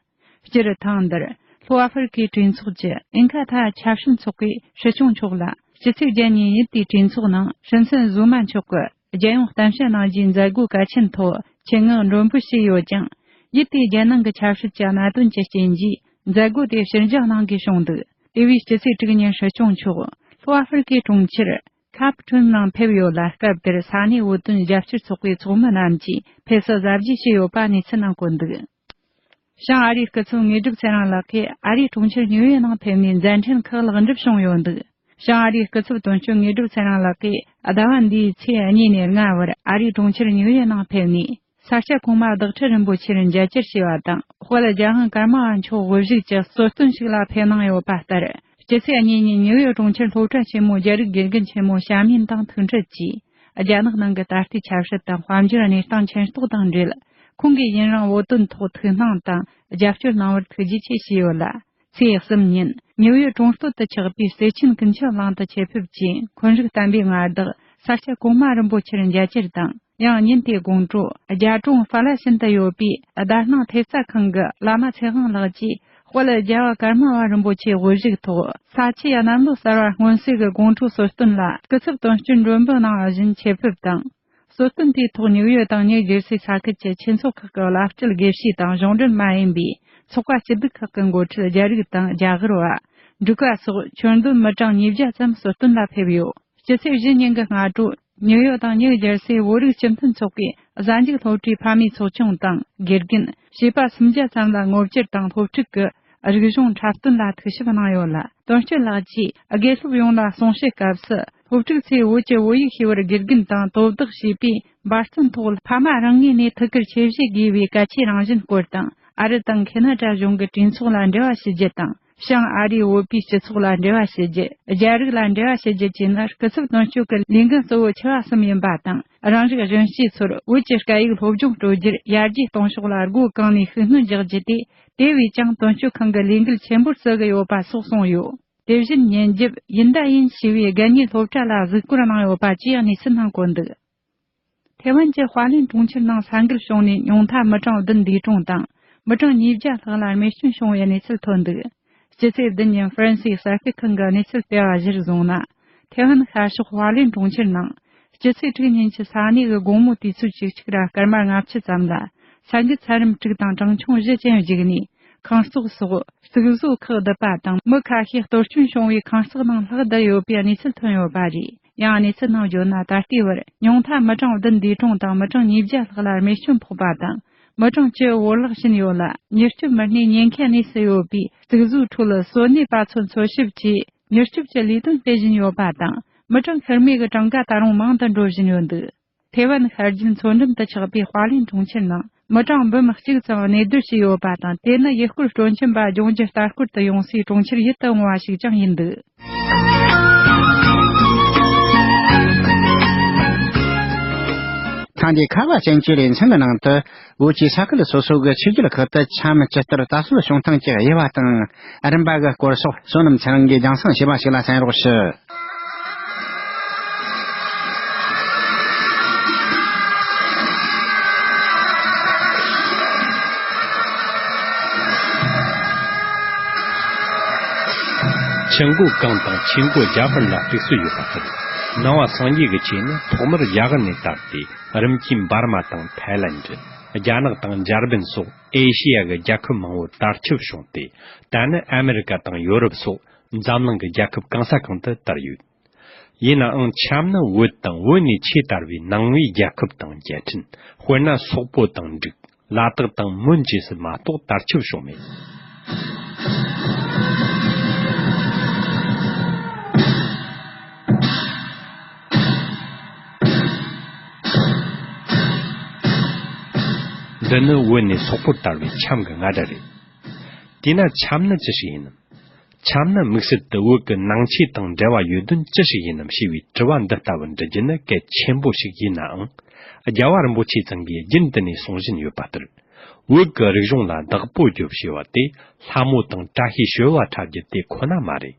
སྤྱིར་ཐེངས་འདིར་ལྷོ་ཨ་ཧྥེ་རི་ཁའི་གྲོས་ཚོགས་ཀྱི་ཨིན་ཁ་ཐ་ཆབ་སྲིད་ཚོགས་པས་སྲིད་སྐྱོང་མཆོག་ལ་སྤྱི་ཚེས་བརྒྱད་ཉིན་ཡུལ་དེའི་གྲོས་ཚོགས་ནང་སྲིད་འཛིན་ཟུ་མ་མཆོག་གི་རྒྱལ་ཡོངས་གཏམ་བཤད་གནང་རྒྱུའི་མཛད་སྒོའི་གལ་ཆེན་ཐོག་ཆེད་མངགས་མགྲོན་འབོད་བྱས་ཡོད་ཀྱང་། ཡུལ་དེའི་རྒྱལ་ནང་གི་ཆབ་སྲིད་ཀྱི་གནད་དོན་གྱི་རྐྱེན་གྱིས་མཛད་སྒོ་དེ་ཕྱིར་འགྱངས་གནང་དགོས་བྱུང་འདུག། དེ་བས་སྤྱི་ཚེས་དྲུག་ཉིན་སྲིད་སྐྱོང་མཆོག་ལྷོ་ཨ་ཧྥེ་རི་ཁའི་གྲོང་ཁྱེར་ཁབ་ཁྲུན་ནང་ཕེབས་ཡོད་ལ། སྐབས་དེར་ས་གནས་བོད་དོན་རྒྱབ་སྐྱོར་ཚོགས་པའི་ཚོགས་མི་རྣམས་ཀྱིས་ཕེབས་བསུ་གཟབ་རྒྱས་བྱས་ཡོད་པ་གནས་ཚུལ་ནང་བཀོད་འདུག། བྱང་ཨ་རིའི་སྐུ་ཚབ་དངོས་གྲུབ་ཚེ་རིང་ལགས་ཀྱིས་ཨ་རིའི་གྲོང་ཁྱེར་ཉིའུ་ཡོག་ནང་ཕེབས་ནས་མཛད་འཕྲིན་ཁག་ལེགས་འགྲུབ་བྱུང་ཡོད་འདུག། བྱང་ཨ་རིའི་སྐུ་ཚབ་དོན་གཅོད་དངོས་གྲུབ་ཚེ་རིང་ལགས་ཀྱིས་ཟླ་བ་འདིའི་ཚེས་གཉིས་ནས་ལྔ་བར་ཨ་རིའི་གྲོང་ཁྱེར་ཉིའུ་ཡོག་ནང་ཕེབས་ནས། ས་སྐྱ་གོང་མ་བདག་ཁྲི་རིན་པོ་ཆེར་མཇལ་བཅར་བྱས་པ་དང་། དཔལ་རྒྱལ་དབང་ཀརྨ་པ་མཆོག་དབུ་བཞུགས་ཀྱི་གསོལ་སྟོན་ཞིག་ལ་ཕེབས་གནང་ཡོད་པ་ལྟར། སྤྱི་ཚེས་གཉིས་ཉིན་ཉིའུ་ཡོག་གྲོང་ཁྱེར་སློབ་གྲྭ་ཆེན་མོའི་རྒྱ་རིགས་དགེ་རྒན་ཆེན་མོ་བྱམས་ཡིན་དང་ཐུག་འཕྲད་ཀྱིས། རྒྱ་ནག་ནང་གི་ད་ལྟའི་ཆབ་སྲིད་དང་དཔལ་འབྱོར་གནས་སྟངས་མཁྱེན་རྟོགས་དང་འབྲེལ། ཁོང་གིས་ཡུན་རིང་བོད་དོན་ཐོག་ཐུགས་སྣང་དང་རྒྱབ་སྐྱོར་གནང་བར་ཐུགས་རྗེ་ཆེ་ཞུས་ཡོད་ལ། ཚེས་གསུམ་ཉིན་ཉིའུ་ཡོག་གྲོང་སྟོད་དུ་ཆགས་པའི་བརྩེ་ཆེན་ཀུན་ཁྱབ་གླིང་དུ་ཆེད་ཕེབས་ཀྱིས་འཁོན་རིགས་བསྟན་པའི་མངའ་བདག་ས་སྐྱ་གོང་མ་རིན་པོ་ཆེར་མཇལ་བཅར་དང་། ཡང་ཉིན་དེའི་དགོང་དྲོ་རྒྱ་གྲོང་ཧྥ་ལ་ཤིན་ཏུ་ཡོད་པའི་དར་སྣང་ཐེབས་རྩ་ཁང་གི་བླ་མ་ཚེ་དབང་ལགས་ཀྱིས་དཔལ་རྒྱལ་བ་ཀརྨ་པ་རིན་པོ་ཆེའི་དབུ་བཞུགས་ཐོག་ས་ཆའི་གནམ་ལོ་གསར་བ་སྔོན་གསོས་ཀྱི་དགོང་དྲོའི་གསོལ་སྟོན་ལ་སྐུ་ཚབ་དོན་གཅོད་མགྲོན་འབོད་གནང་བ་བཞིན་ཆེད་ཕེབས་དང་། གསོལ་སྟོན་དེའི་ཐོག་ཉིའུ་ཡོག་དང་ཉིའུ་ཇེར་སི་ས་ཁུལ་གྱི་ཆོས་ཚོགས་ཁག་གི་བླ་སྤྲུལ་དགེ་བཤེས་དང་གཞུང་འབྲེལ་མ་ཡིན་པའི་ཚོགས་པ་སྐྱིད་སྡུག་ཁག་གི་འགོ་ཁྲིད་རྒྱ་རིགས་དང་རྒྱ་གར་བ། འབྲུག་པ་སོགས་ཁྱོན་བསྡོམས་མི་གྲངས་ཉིས་བརྒྱ་ཙམ་གསོལ་སྟོན་ལ་ཕེབས་ཡོད། སྤྱི་ཚེས་བཞི་ཉིན་གྱི་སྔ་དྲོ། ཉིའུ་ཡོག་དང་ཉིའུ་ཇེར་སིའི་བོད་རིགས་སྤྱི་མཐུན་ཚོགས་པའི་གཟའ་མཇུག་སློབ་གྲྭའི་ཕ་མའི་ཚོགས་ཆུང་དང་དགེ་རྒན། བྱིས་པ་སུམ་བརྒྱ་ཙམ་ལ་ངོ་བཅར་དང་སློབ་ཕྲུག་གི་རིག་གཞུང་འཁྲབ་སྟོན་ལ་ཐུགས་ཞིབ་གནང་ཡོད་ལ། དོན་གཅོད་ལགས་ཀྱིས་དགེ་སློབ་ཡོངས་ལ་གསུང་བཤད་སྐབས་སུ། སློབ་ཕྲུག་ཚོས་བོད་ཀྱི་བོད་ཡིག་ཤེས་པར་དགེ་རྒན་དང་དོ་བདག་བྱིས་པས་འབད་བརྩོན་ཐོག་ཕ་མ་རང་ངོས་ནས་ཐུགས་ཁུར་ཆེ་བཞེས་དགོས་པའི་གལ་ཆེའི་རང་བཞིན་སྐོར་དང་། ཨ་རི་དང་ཁེ་ན་ཌ་གཞུང་གི་གྲོས་ཚོགས་ལ་འབྲེལ་བ་ཞུ་རྒྱུ་དང་། བྱང་ཨ་རིའི་བོད་པའི་སྤྱི་ཚོགས་ལ་འབྲེལ་བ་ཞུ་རྒྱུ། རྒྱ་རིགས་ལ་འབྲེལ་བ་ཞུ་རྒྱུ་བཅས་ནི་སྐུ་ཚབ་དོན་གཅོད་ཀྱི་ལས་འགན་གཙོ་བོ་ཆེ་བ་གསུམ་ཡིན་པ་དང་། རང་རིགས་གཞོན་སྐྱེས་ཚོར་བོད་ཀྱི་སྐད་ཡིག་སློབ་སྦྱོང་སྤྲོད་རྒྱུར་ཡར་རྒྱས་གཏོང་ཕྱོགས་ལ་སྒོ་གང་ནས་ཤུགས་སྣོན་རྒྱག་རྒྱུ་དེ། དེ་བས་ཀྱང་དོན་གཅོད་ཁང་གི་ལས་འགུལ་ཆེན་པོར་བརྩི་གི་ཡོད་པ་སོགས་གསུངས་ཡོད། དེ་བཞིན་ཉིན་རྒྱབ་ཡིན་ད་ཡིན་ཞེས་པའི་དགུན་གཉེར་སློབ་གྲྭ་ལ་གཟིགས་སྐོར་གནང་ཡོད་པ་བཅས་གནས་ཚུལ་ནང་བཀོད་འདུག། ཐེ་ཝན་གྱི་ཧྭ་ལིན་གྲོང་ཁྱེར་ནང་ས་འགུལ་བྱུང་ནས་ཉུང་མཐའ་མི་གྲངས་བདུན་འདས་གྲོངས་དང་། མི་གྲངས་ཉིས་བརྒྱ་ལྷག་ལ་རྨས་སྐྱོན་བྱུང་བའི་གནས་ཚུལ་ཐོན་འདུག། སྤྱི་ཚེས་བདུན་ཉིན་ཧྥ་རན་སིའི་གསར་སྤེལ་ཁང་གིས་གནས་ཚུལ་སྤེལ་བ་གཞིར་བཟུང་ན། ཐེ་ཝན་ཤར་ཕྱོགས་ཧྭ་ལིན་གྲོང་ཁྱེར་ནང་། སྤྱི་ཚེས་དྲུག་ཉིན་གྱི་ས་གནས་ཀྱི་དགོང་མོ་དུས་ཚོད་བཅུ་གཅིག་ར་སྐར་མ་ལྔ་བཅུ་ཙམ་ལ། ས་འགུལ་ཚད་རིམ་དྲུག་དང་གྲངས་ཆུང་བཞི་ཅན་བརྒྱུད་ནས། ཁང་བཟོ་སོགས་རྩིག་བཟོ་ཁག་བརྡིབས་པ་དང་། མི་ཁ་ཤས་གཏོར་སྐྱོན་བྱུང་བའི་ཁང་བརྩེགས་ནང་ལྷག་བསྡད་ཡོད་པའི་གནས་ཚུལ་ཐོན་ཡོད་པ་རེད། ཡང་གནས་ཚུལ་ནང་བརྗོད་ན། ད་ལྟའི་བར་ཉུང་མཐའ་མི་གྲངས་བདུན་འདས་གྲོངས་དང་། མི་གྲངས་ཉིས་བརྒྱ་ལྷག་ལ་རྨས་སྐྱོན་ཕོག་པ་དང་། མི་གྲངས་བཅུ་བོར་བརླག་ཕྱིན་ཡོད་ལ། མྱུར་སྐྱོབ་མི་སྣས་ཉེན་ཁའི་གནས་སུ་ཡོད་པའི་གཙུག་བཟོའི་ཁྲོད་གསོ་གནས་པ་ཚོ་འཚོལ་ཞིབ་བྱས། མྱུར་སྐྱོབ་ཀྱི་ལས་དོན་སྤེལ་བཞིན་ཡོད་པ་དང་། མི་གྲངས་ཁེར་མོས་ཀྱི་གྲངས་ཀ་ད་རུང་མང་དུ་འགྲོ་བཞིན་ཡོད་འདུག་ཐེ་ཝན་ཤར་རྒྱུད་མཚོ་འགྲམ་དུ་ཆགས་པའི་ཧྭ་ལིན་གྲོང་ཁྱེར་ནང་མི་གྲངས་འབུམ་གཅིག་ཙམ་གནས་སྡོད་བྱས་ཡོད་པ་དང་། དེ་ནི་ཡུལ་སྐོར་སྤྲོ་འཆམ་པ་ལྗོངས་རྒྱུ་ལྟ་སྐོར་དུ་ཡོང་སའི་གྲོང་ཁྱེར་ཡིད་དུ་འོང་བ་ཞིག་ཀྱང་ཡིན་འདུག་ཐེངས་འདིའི་ཁ་བ་ཅན་གྱི་ལེ་ཚན་གྱི་ནང་དུ། བོད་ཀྱི་ས་ཁུལ་སོ་སོ་གི་ཆོས་བརྒྱུད་ཁག་ཏུ་འཆམ་ཇི་ལྟར་དར་སྲོལ་བྱུང་སྟངས་ཀྱི་དབྱེ་བ་དང་། རིམ་པ་གི་སྐོར་སོགས། བསོད་ནམས་ཚེ་རིང་གིས་རྒྱང་སྲིང་བྱས་པ་ཞིག་ལ་གསན་རོགས་ཞུ། ཆུ་མགོ་གངས་དང་ཆུ་མགོ་རྒྱ་བལ་ལ་གཏུགས་སྲོལ་ཡོད་པ་ལྟར། ནང་པ་སངས་རྒྱས་ཀྱི་ཆོས་ནི་ཐོག་མར་རྒྱ་གར་ནས་དར་ཏེ། རིམ་གྱིས་འབར་མ་དང་ཐའི་ལན་ཌི། རྒྱ་ནག་དང་འཇར་པན་སོགས་ཨེ་ཤེ་ཡ་གི་རྒྱལ་ཁབ་མང་བོར་དར་ཁྱབ་བྱུང་སྟེ། ད་ནི་ཨ་མེ་རི་ཀ་དང་ཡོ་རོབ་སོགས་འཛམ་གླིང་གི་རྒྱལ་ཁབ་གང་ས་གང་དུ་དར་ཡོད། ཡིན་ནའང་འཆམ་ནི་བོད་དང་བོད་ནས་ཆེས་དར་བའི་ནང་པའི་རྒྱལ་ཁབ་དང་རྒྱལ་ཕྲན། དཔེར་ན་སོག་པོ་དང་འབྲུག་ལ་དྭགས་དང་མོན་བཅས་སུ་མ་གཏོགས་དར་ཁྱབ་བྱུང་མེད། འདི་ནི་བོད་ནས་སོག་པོར་དར་བའི་འཆམ་གྱི་རྔ་སྒྲ་རེད། དེས་ན་འཆམ་ནི་ཅི་ཞིག་ཡིན་ནམ། འཆམ་ནི་དམིགས་བསལ་དུ་བོད་ཀྱི་ནང་ཆོས་དང་འབྲེལ་བ་ཡོད་དོན་ཅི་ཞིག་ཡིན་ནམ་ཞེས་པའི་དྲི་བ་འདི་ལྟ་བུ་འདྲི་རྒྱུ་ནི་གལ་ཆེན་པོ་ཞིག་ཡིན་ནའང་། རྒྱལ་བ་རིན་པོ་ཆེ་ཚང་གིས་རྒྱུན་དུ་ནས་གསུང་བཞིན་ཡོད་པ་ལྟར། བོད་ཀྱི་རིག་གཞུང་ལ་བདག་པོ་རྒྱོབ་ཞེས་པ་དེ་ལྷ་མོ་དང་བཀྲ་ཤིས་ཞོལ་པ་འཁྲབ་རྒྱུ་དེ་ཁོ་ན་མ་རེད།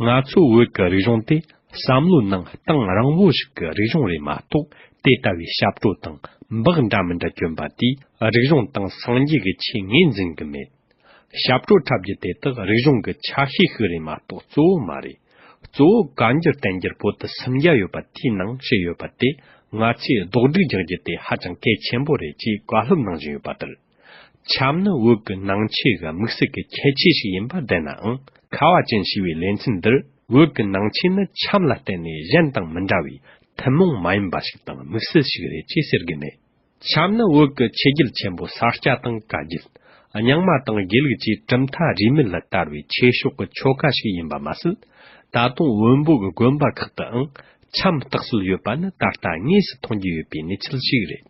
ང་ཚོ་བོད་ཀྱི་རིག་གཞུང་དེ་བསམ་བློའི་ནང་གཏིང་རིང་བོ་ཞིག་གི་རིག་གཞུང་རེད་མ་གཏོགས། དེ་ལྟ་བུའི་ཞབས་བྲོ་དང་འབག་འདྲ་མི་འདྲ་གྱོན་པ་དེས་རིག་གཞུང་དང་སངས་རྒྱས་ཀྱི་ཆོས་ངོས་འཛིན་གྱི་མེད། ཞབས་བྲོ་འཁྲབ་རྒྱུ་དེ་དག་རིག་གཞུང་གི་ཆ་ཤས་ཤིག་རེད་མ་གཏོགས་གཙོ་བོ་མ་རེད། གཙོ་བོ་བཀའ་འགྱུར་བསྟན་འགྱུར་པོ་ཏི་སུམ་བརྒྱ་ཡོད་པ་དེའི་ནང་བྲིས་ཡོད་པ་དེ་ང་ཚོས་རྡོག་སྒྲིག་རྒྱག་རྒྱུ་དེ་ཧ་ཅང་གལ་ཆེན་པོ་རེད་ཅེས་བཀའ་སློབ་གནང་བཞིན་ཡོད་པ་ལྟར། འཆམ་ནི་བོད་ཀྱི་ནང་ཆོས་ཀྱི་དམིགས་བསལ་གྱི་ཁྱད་ཆོས་ཤིག་ཡིན་པ་བདེན་ནའང་། ཁ་བ་ཅན་ཞེས་པའི་ལེ་ཚན་འདིར་བོད་ཀྱི་ནང་ཆོས་ནི་འཆམ་ལ་བརྟེན་ནས་གཞན་དང་མི་འདྲ་བའི་ཐུན་མོང་མ་ཡིན་པ་ཞིག་དང་དམིགས་བསལ་ཞིག་རེད་ཅེས་ཟེར་གྱི་མེད། འཆམ་ནི་བོད་ཀྱི་ཆོས་བརྒྱུད་ཆེན་པོ་ས་སྐྱ་དང་བཀའ་བརྒྱུད། རྙིང་མ་དང་དགེ་ལུགས་བཅས་གྲུབ་མཐའ་རིས་མེད་ལ་དར་བའི་ཆོས་ཕྱོགས་ཀྱི་ཆོ་ག་ཞིག་ཡིན་པ་མ་ཟད། ད་དུང་བོན་པོ་གི་དགོན་པ་ཁག་ཏུའང་འཆམ་བཏགས་སྲོལ་ཡོད་པ་ནི་ད་ལྟ་དངོས་སུ་མཐོང་རྒྱུ་ཡོད་པའི་གནས་ཚུལ་ཞིག་རེད།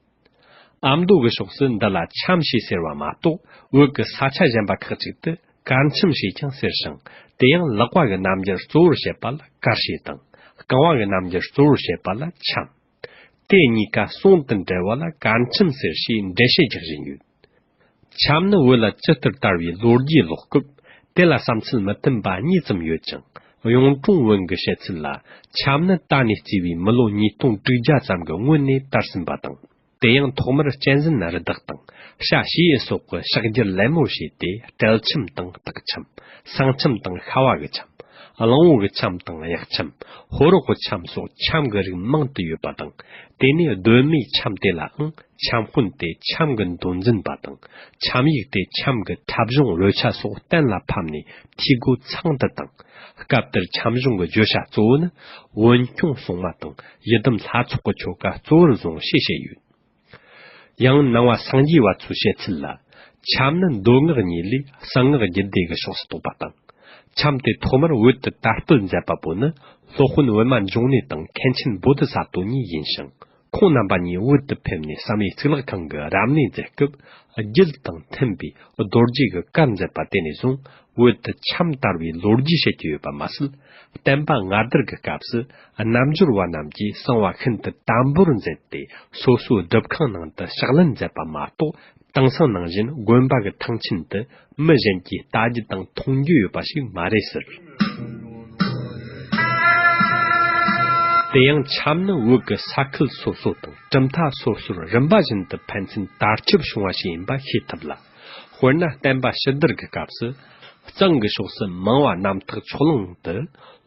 ཨ་མདོ་གི་ཕྱོགས་སུ་འདི་ལ་འཆམ་ཞེས་ཟེར་བ་མ་གཏོགས། བོད་ཀྱི་ས་ཆ་གཞན་པ་ཁག་ཅིག་ཏུ་གར་འཆམ་ཞེས་ཀྱང་ཟེར་ཞིང་། དེ་ཡང་ལག་པ་གི་རྣམ་འགྱུར་གཙོ་བོར་བྱེད་པ་ལ་གར་ཞེས་དང་། རྐང་བ་གི་རྣམ་འགྱུར་གཙོ་བོར་བྱེད་པ་ལ་འཆམ། དེ་གཉིས་ཀ་ཟུང་དུ་འབྲེལ་བ་ལ་གར་འཆམ་ཟེར་ཞེས་འགྲེལ་བཤད་རྒྱག་བཞིན་ཡོད། འཆམ་ནི་བོད་ལ་ཇི་ལྟར་དར་བའི་ལོ་རྒྱུས་ཀློག་སྐབས། དེ་ལ་བསམ་ཚུལ་མི་མཐུན་པ་གཉིས་ཙམ་ཡོད་ཅིང་། གཡུང་དྲུང་བོན་གྱི་བཤད་ཚུལ་ལ། འཆམ་ནི་ད་ནས་བརྩིས་པའི་མི་ལོ་ཉིས་སྟོང་དྲུག་བརྒྱ་ཙམ་གྱི་སྔོན་ནས་དར་ཟིན་པ་དང་། དེ་ཡང་ཐོག་མར་གཅན་གཟན་རི་དྭགས་དང་། ཤ་བྱིའུ་སོགས་ཀྱི་ཕྱག་རྒྱར་ལད་མོ་བྱས་ཏེ། སྤྲེལ་འཆམ་དང་སྟག་འཆམ། སེང་འཆམ་དང་ཤ་བ་གི་འཆམ། གླང་བོ་གི་འཆམ་དང་གཡག་འཆམ། ཕོ་རོག་གི་འཆམ་སོགས་འཆམ་གྱི་རིགས་མང་དུ་ཡོད་པ་དང་། དེ་ནས་གདོད་མའི་འཆམ་དེ་ལའང་འཆམ་དཔོན་དེ་འཆམ་གྱི་མདོ་འཛིན་པ་དང་། འཆམ་ཡིག་དེ་འཆམ་གྱི་འཁྲབ་གཞུང་རོལ་ཆ་སོགས་གཏན་ལ་ཕབ་ནས་འཐུས་སྒོ་ཚང་དུ་བཏང་། སྐབས་དེར་འཆམ་གཞུང་གི་བརྗོད་བྱ་གཙོ་བོ་ནི་བོན་སྐྱོང་སྲུང་མ་དང་ཡི་དམ་ལྷ་ཚོགས་ཀྱི་ཆོ་ག་གཙོ་བོར་བཟུང་ཞེས་བཤད་ཡོད། ཡང་ནང་པ་སངས་རྒྱས་པ་ཚོའི་བཤད་ཚུལ་ལ། འཆམ་ནི་མདོ་སྔགས་གཉིས་ལས་གསང་སྔགས་རྒྱུད་སྡེ་གི་ཕྱོགས་སུ་གཏོགས་པ་དང་། འཆམ་དེ་ཐོག་མར་བོད་དུ་དར་སྤེལ་མཛད་པ་པོ་ནི་སློབ་དཔོན་པད་མ་འབྱུང་གནས་དང་མཁན་ཆེན་བོ་དྷི་ས་ཏྭ་གཉིས་ཡིན་ཞིང་། ཁོང་རྣམ་པ་གཉིས་བོད་དུ་ཕེབས་ནས་བསམ་ཡས་གཙུག་ལག་ཁང་གི་རབ་གནས་མཛད་སྐབས། རྒྱུད་དང་མཐུན་པའི་རྡོ་རྗེ་གི་གར་མཛད་པ་དེ་ནས་བཟུང་བོད་དུ་འཆམ་དར་བའི་ལོ་རྒྱུས་བཤད་ཀྱི་ཡོད་པ་མ་ཟད། བསྟན་པ་སྔ་དར་གྱི་སྐབས་སུ་རྣལ་འབྱོར་བ་རྣམས་ཀྱིས་གསང་བ་ཤིན་ཏུ་དམ་པོར་མཛད་དེ། སོ་སོའི་སྒྲུབ་ཁང་ནང་དུ་ཕྱག་ལེན་མཛད་པ་མ་གཏོགས། དེང་སང་ནང་བཞིན་དགོན་པ་གི་ཐང་ཆེན་དུ་མི་གཞན་གྱིས་ལྟ་རྒྱུ་དང་མཐོང་རྒྱུ་ཡོད་པ་ཞིག་མ་རེད་ཟེར། དེ་ཡང་འཆམ་ནི་བོད་ཀྱི་ས་ཁུལ་སོ་སོ་དང་གྲུབ་མཐའ་སོ་སོར་རིམ་པ་བཞིན་དུ་ཕན་ཚུན་དར་ཁྱབ་བྱུང་བ་ཞིག་ཡིན་པ་ཤེས་ཐུབ་ལ། དཔེར་ན་བསྟན་པ་ཕྱི་དར་གྱི་སྐབས་སུ། གཙང་གི་ཕྱོགས་སུ་མང་བ་གནམ་ཐག་ཕྱོགས་གླང་དུ་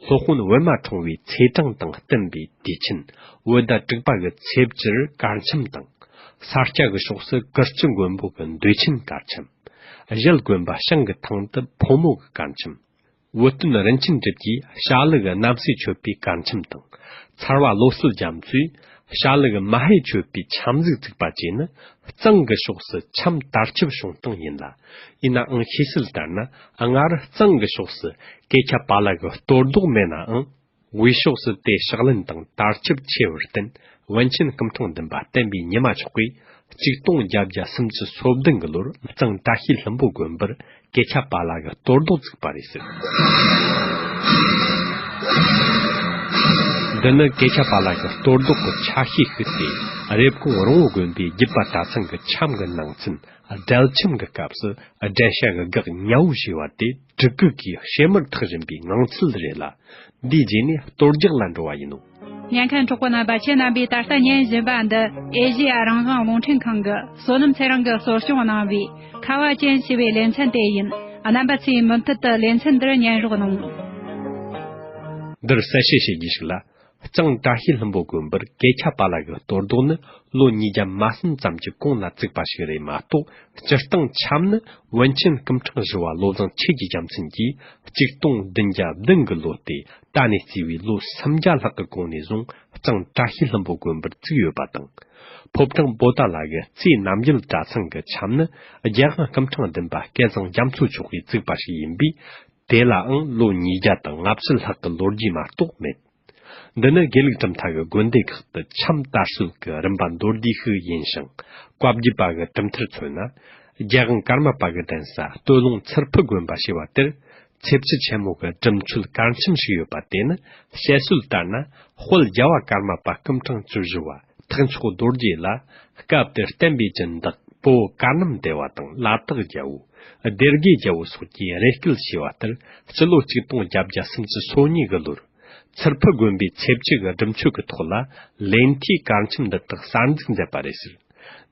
སློབ་དཔོན་པད་མ་འཁྲུངས་པའི་ཚེས་གྲངས་དང་བསྟུན་པའི་དུས་ཆེན་བོད་ཟླ་དྲུག་པ་གི་ཚེས་བཅུར་གར་འཆམ་དང་། ས་སྐྱ་གི་ཕྱོགས་སུ་ཀིརྟི་དགོན་པོ་གི་མདོས་ཆེན་གར་འཆམ། གཞལ་དགོན་པ་བྱང་གི་ཐང་དུ་ཕོ་མོ་གི་གར་འཆམ། བུ་སྟོན་རིན་ཆེན་གྲུབ་ཀྱིས་བྱ་ལུ་གི་རྣམ་སྲས་མཆོད་པའི་གར་འཆམ་དང་། ཚར་བ་བློ་གསལ་རྒྱ་མཚོས་བྱ་ལུ་གི་མ་ཧེ་མཆོད་པའི་འཆམ་གཟིགས་བཙུགས་པ་བཅས་ནི། གཙང་གི་ཕྱོགས་སུ་འཆམ་དར་ཁྱབ་བྱུང་སྟངས་ཡིན་ལ། ཡིན་ནའང་ཤེས་གསལ་ལྟར་ན། སྔར་གཙང་གི་ཕྱོགས་སུ་སྐད་ཆ་པཱ་ལགས་ཀྱི་གཏོར་བཟློག་མེད་ནའང་། དབུས་ཕྱོགས་སུ་དེ་ཕྱག་ལེན་དང་དར་ཁྱབ་ཆེ་བར་བརྟེན། པཎ་ཆེན་སྐུ་ཕྲེང་བདུན་པ་བསྟན་པའི་ཉི་མ་མཆོག་གིས་ཆིག་སྟོང་བརྒྱད་བརྒྱ་སུམ་ཅུ་སོ་བདུན་གྱི་ལོར་གཙང་བཀྲ་ཤིས་ལྷུན་པོ་དགོན་པར་སྐད་ཆ་པཱ་ལགས་ཀྱི་གཏོར་བཟློག་བཙུགས་པ་རེད་ཟེར། འདི་ནི་སྐད་ཆ་པཱ་ལགས་ཀྱི་གཏོར་བཟློག་གི་ཆ་ཤས་ཤིག་སྟེ། རེབ་གོང་རོང་བོ་དགོན་པའི་བརྒྱུད་པ་གྲྭ་ཚང་གི་འཆམ་གྱི་ནང་ཚན། སྦྲེལ་འཆམ་གྱི་སྐབས་སུ་སྦྲེལ་བྱ་གི་གེགས་ཉལ་བོ་ཞེས་པ་དེ་གྲི་གུག་གིས་ཕྱེ་མར་འཐག་བཞིན་པའི་ངང་ཚུལ་རེད་ལ། འདིའི་རྗེས་ནས་གཏོར་རྒྱག་ལ་འགྲོ་བ་ཡིན་ནོ། ཉན་མཁན་གྲོགས་པོ་རྣམ་པ། ཁྱེད་རྣམ་པས་ད་ལྟ་ཉན་བཞིན་པ་འདི་ཨེ་ཤེ་ཡ་རང་དབང་རླུང་འཕྲིན་ཁང་གི་བསོད་ནམས་ཚེ་རིང་གིས་གཙོ་སྐྱོང་གནང་བའི་ཁ་བ་ཅན་ཞེས་པའི་ལེ་ཚན་དེ་ཡིན། རྣམ་པ་ཚོས་མུ་མཐུད་དུ་ལེ་ཚན་འདིར་ཉན་རོགས་གནང་། འདིར་གསལ་བཤད་བྱེད་རྒྱུ་ཞིག་ལ། གཙང་བཀྲ་ཤིས་ལྷུན་པོ་དགོན་པར་སྐད་ཆ་པཱ་ལགས་ཀྱི་གཏོར་བཟློག་ནི་ལོ་ཉིས་བརྒྱ་མ་ཟིན་ཙམ་གྱི་གོང་ལ་བཙུགས་པ་ཞིག་རེད་མ་གཏོགས། སྤྱིར་བཏང་འཆམ་ནི་པཎ་ཆེན་སྐུ་ཕྲེང་བཞི་པ་བློ་བཟང་ཆོས་ཀྱི་རྒྱལ་མཚན་གྱིས་ཆིག་སྟོང་བདུན་བརྒྱ་བདུན་གྱི་ལོ་སྟེ། ད་ནས་བརྩིས་པའི་ལོ་སུམ་བརྒྱ་ལྷག་གི་གོང་ནས་བཟུང་གཙང་བཀྲ་ཤིས་ལྷུན་པོ་དགོན་པར་བཙུགས་ཡོད་པ་དང་། ཕོ་བྲང་པོ་ཏཱ་ལ་གི་རྩེ་རྣམ་རྒྱལ་གྲྭ་ཚང་གི་འཆམ་ནི་རྒྱལ་དབང་སྐུ་ཕྲེང་བདུན་པ་སྐལ་བཟང་རྒྱ་མཚོ་མཆོག་གིས་བཙུགས་པ་ཞིག་ཡིན་པས། དེ་ལའང་ལོ་ཉིས་བརྒྱ་དང་ལྔ་བཅུ་ལྷག་གི་ལོ་རྒྱུས་མ་གཏོགས་མེད། འདི་ནི་དགེ་ལུགས་གྲུབ་མཐའ་གི་དགོན་སྡེ་ཁག་ཏུ་འཆམ་དར་སྲོལ་གྱི་རིམ་པ་མདོར་བསྡུས་ཤིག་ཡིན་ཞིང་། བཀའ་བརྒྱུད་པ་གི་གྲུབ་མཐར་མཚོན་ན། རྒྱལ་དབང་ཀརྨ་པ་གི་གདན་ས་སྟོད་ལུང་ཚུར་ཕུད་དགོན་པ་ཞེས་པ་དེར། ཚེ་བཅུད་ཆེན་མོ་གི་སྒྲུབ་མཆོད་གར་འཆམ་ཞིག་ཡོད་པ་དེ་ནི། བཤད་སྲོལ་ལྟར་ན། དཔལ་རྒྱལ་བ་ཀརྨ་པ་སྐུ་ཕྲེང་བཅུ་བཞི་བ་ཐེག་མཆོག་རྡོ་རྗེ་ལ། སྐབས་དེར་བསྟན་པའི་སྦྱིན་བདག་ཕུ་བོ་ཀར་ནམ་དེ་བ་དང་། ལ་དྭགས་རྒྱལ་པོ། སྡེ་དགེ་རྒྱལ་པོ་སོགས་ཀྱིས་རེ་སྐུལ་བྱས་པ་ལྟར། སྤྱི་ལོ་ཆིག་སྟོང་བརྒྱད་བརྒྱ་སུམ་ཅུ་སོ་གཉིས་གི་ལོར། ཚུར་ཕུད་དགོན་པའི་ཚེ་བཅུད་ཀྱི་སྒྲུབ་མཆོད་ཀྱི་ཐོག་ལ། ལེན་ཐེའི་གར་འཆམ་འདི་དག་གསར་འཛུགས་མཛད་པ་རེད་ཟེར།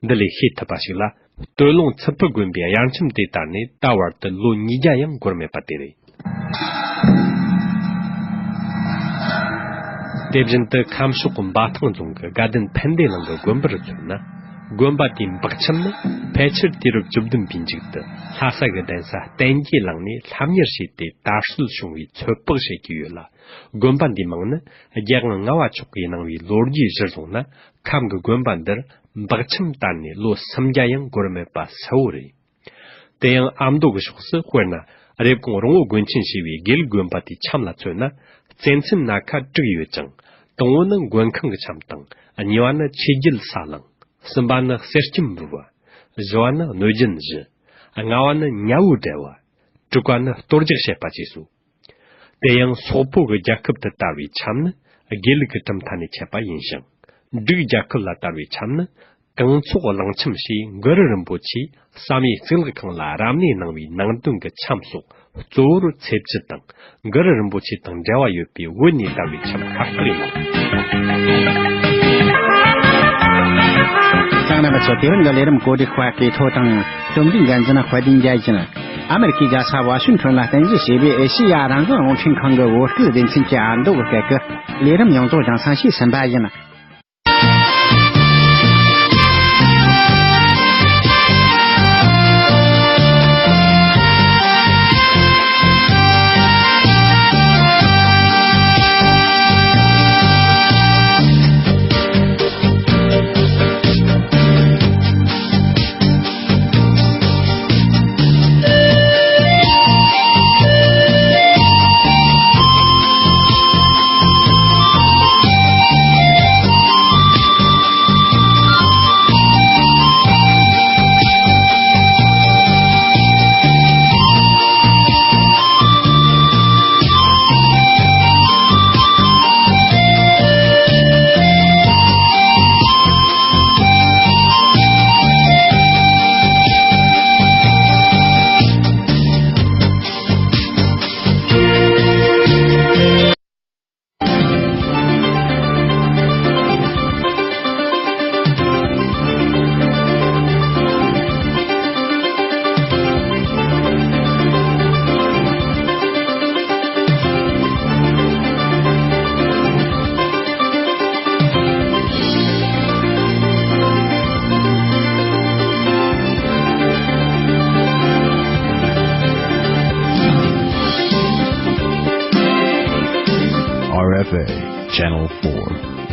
འདི་ལས་ཤེས་ཐུབ་པ་ཞིག་ལ། སྟོད་ལུང་ཚུར་ཕུད་དགོན་པའི་དབྱར་འཆམ་དེ་དར་ནས་ད་བར་དུ་ལོ་ཉིས་བརྒྱ་ཡང་འགོར་མེད་པ་དེ་རེད། དེ་བཞིན་དུ་ཁམས་ཕྱོགས་འབའ་ཐང་རྫོང་གི་དགའ་ལྡན་ཕན་བདེ་གླིང་གི་དགོན་པར་མཚོན་ན། དགོན་པ་དེའི་འབག་འཆམ་ནི་ཕལ་ཆེར་དུས་རབས་བཅུ་བདུན་པའི་མཇུག་ཏུ་ལྷ་ས་གི་གདན་ས་བསྟན་རྒྱས་གླིང་ནས་སློབ་གཉེར་བྱས་ཏེ་དར་སྲོལ་བྱུང་བའི་ཚོད་དཔག་བྱེད་ཀྱི་ཡོད་ལ། དགོན་པ་འདིའི་མིང་ནི་རྒྱལ་དབང་ལྔ་པ་མཆོག་གིས་གནང་བའི་ལོ་རྒྱུས་གཞིར་བཟུང་ན། ཁམས་ཀྱི་དགོན་པ་འདིར་འབག་འཆམ་དར་ནས་ལོ་སུམ་བརྒྱ་ཡང་འགོར་མེད་པ་གསལ་བོ་རེད། དེ་ཡང་ཨ་མདོ་གི་ཕྱོགས་སུ། དཔེར་ན། རེབ་གོང་རོང་བོ་དགོན་ཆེན་ཞེས་པའི་དགེ་ལུགས་དགོན་པ་དེའི་འཆམ་ལ་མཚོན་ན། བཙན་ཚན་སྣ་ཁ་དྲུག་ཡོད་ཅིང་། དང་པོ་ནི་མགོན་ཁང་གི་འཆམ་དང་། གཉིས་པ་ནི་ཆོས་རྒྱལ་ས་གླིང་། གསུམ་པ་ནི་གསེར་སྐྱེམས་འབུལ་བ། བཞི་བ་ནི་གནོད་སྦྱིན་བཞི། ལྔ་བ་ནི་ཉལ་པོ་བསྒྲལ་བ། དྲུག་པ་ནི་གཏོར་རྒྱག་བྱེད་པ་བཅས་སོ། དེ་ཡང་སོག་པོ་གི་རྒྱལ་ཁབ་ཏུ་དར་བའི་འཆམ་ནི་དགེ་ལུགས་ཀྱི་གྲུབ་མཐའ་ནས་ཁྱབ་པ་ཡིན་ཞིང་། འབྲུག་རྒྱལ་ཁབ་ལ་དར་བའི་འཆམ་ནི་གངས་ཚོགས་གླང་འཆམ་ཞེས་གུ་རུ་རིན་པོ་ཆེས་བསམ་ཡས་གཙུག་ལག་ཁང་ལ་རབ་གནས་གནང་བའི་ནང་དོན་གྱི་འཆམ་སོགས། གཙོ་བོར་ཚེ་བཅུད་དང་གུ་རུ་རིན་པོ་ཆེ་དང་འབྲེལ་བ་ཡོད་པའི་བོད་ནས་དར་བའི་འཆམ་ཁ་ཤས་ཡིན། གཙང་རྣམ་པ་ཚོ། དེ་རིང་གི་ལས་རིམ་གོ་སྒྲིག་པ་གི་ཐོ་དང་རྩོམ་སྒྲིག་འགན་འཛིན་དཔལ་ལྡན་རྒྱལ་ཡིན། ཨ་མེ་རི་ཁའི་རྒྱལ་ས་ཝ་ཤིང་ཊོན་ལ་རྟེན་གཞི་བྱས་པའི་ཨེ་ཤེ་ཡ་རང་དབང་རླུང་འཕྲིན་ཁང་གི་བོད་སྐད་སྡེ་ཚན་གྱི་ཨ་མདོ་གི་སྐད་ཀྱི་ལས་རིམ་ཡོངས་རྫོགས་རྒྱང་སྲིང་ཞུས་ཟིན་པ་ཡིན། R F A, Channel four.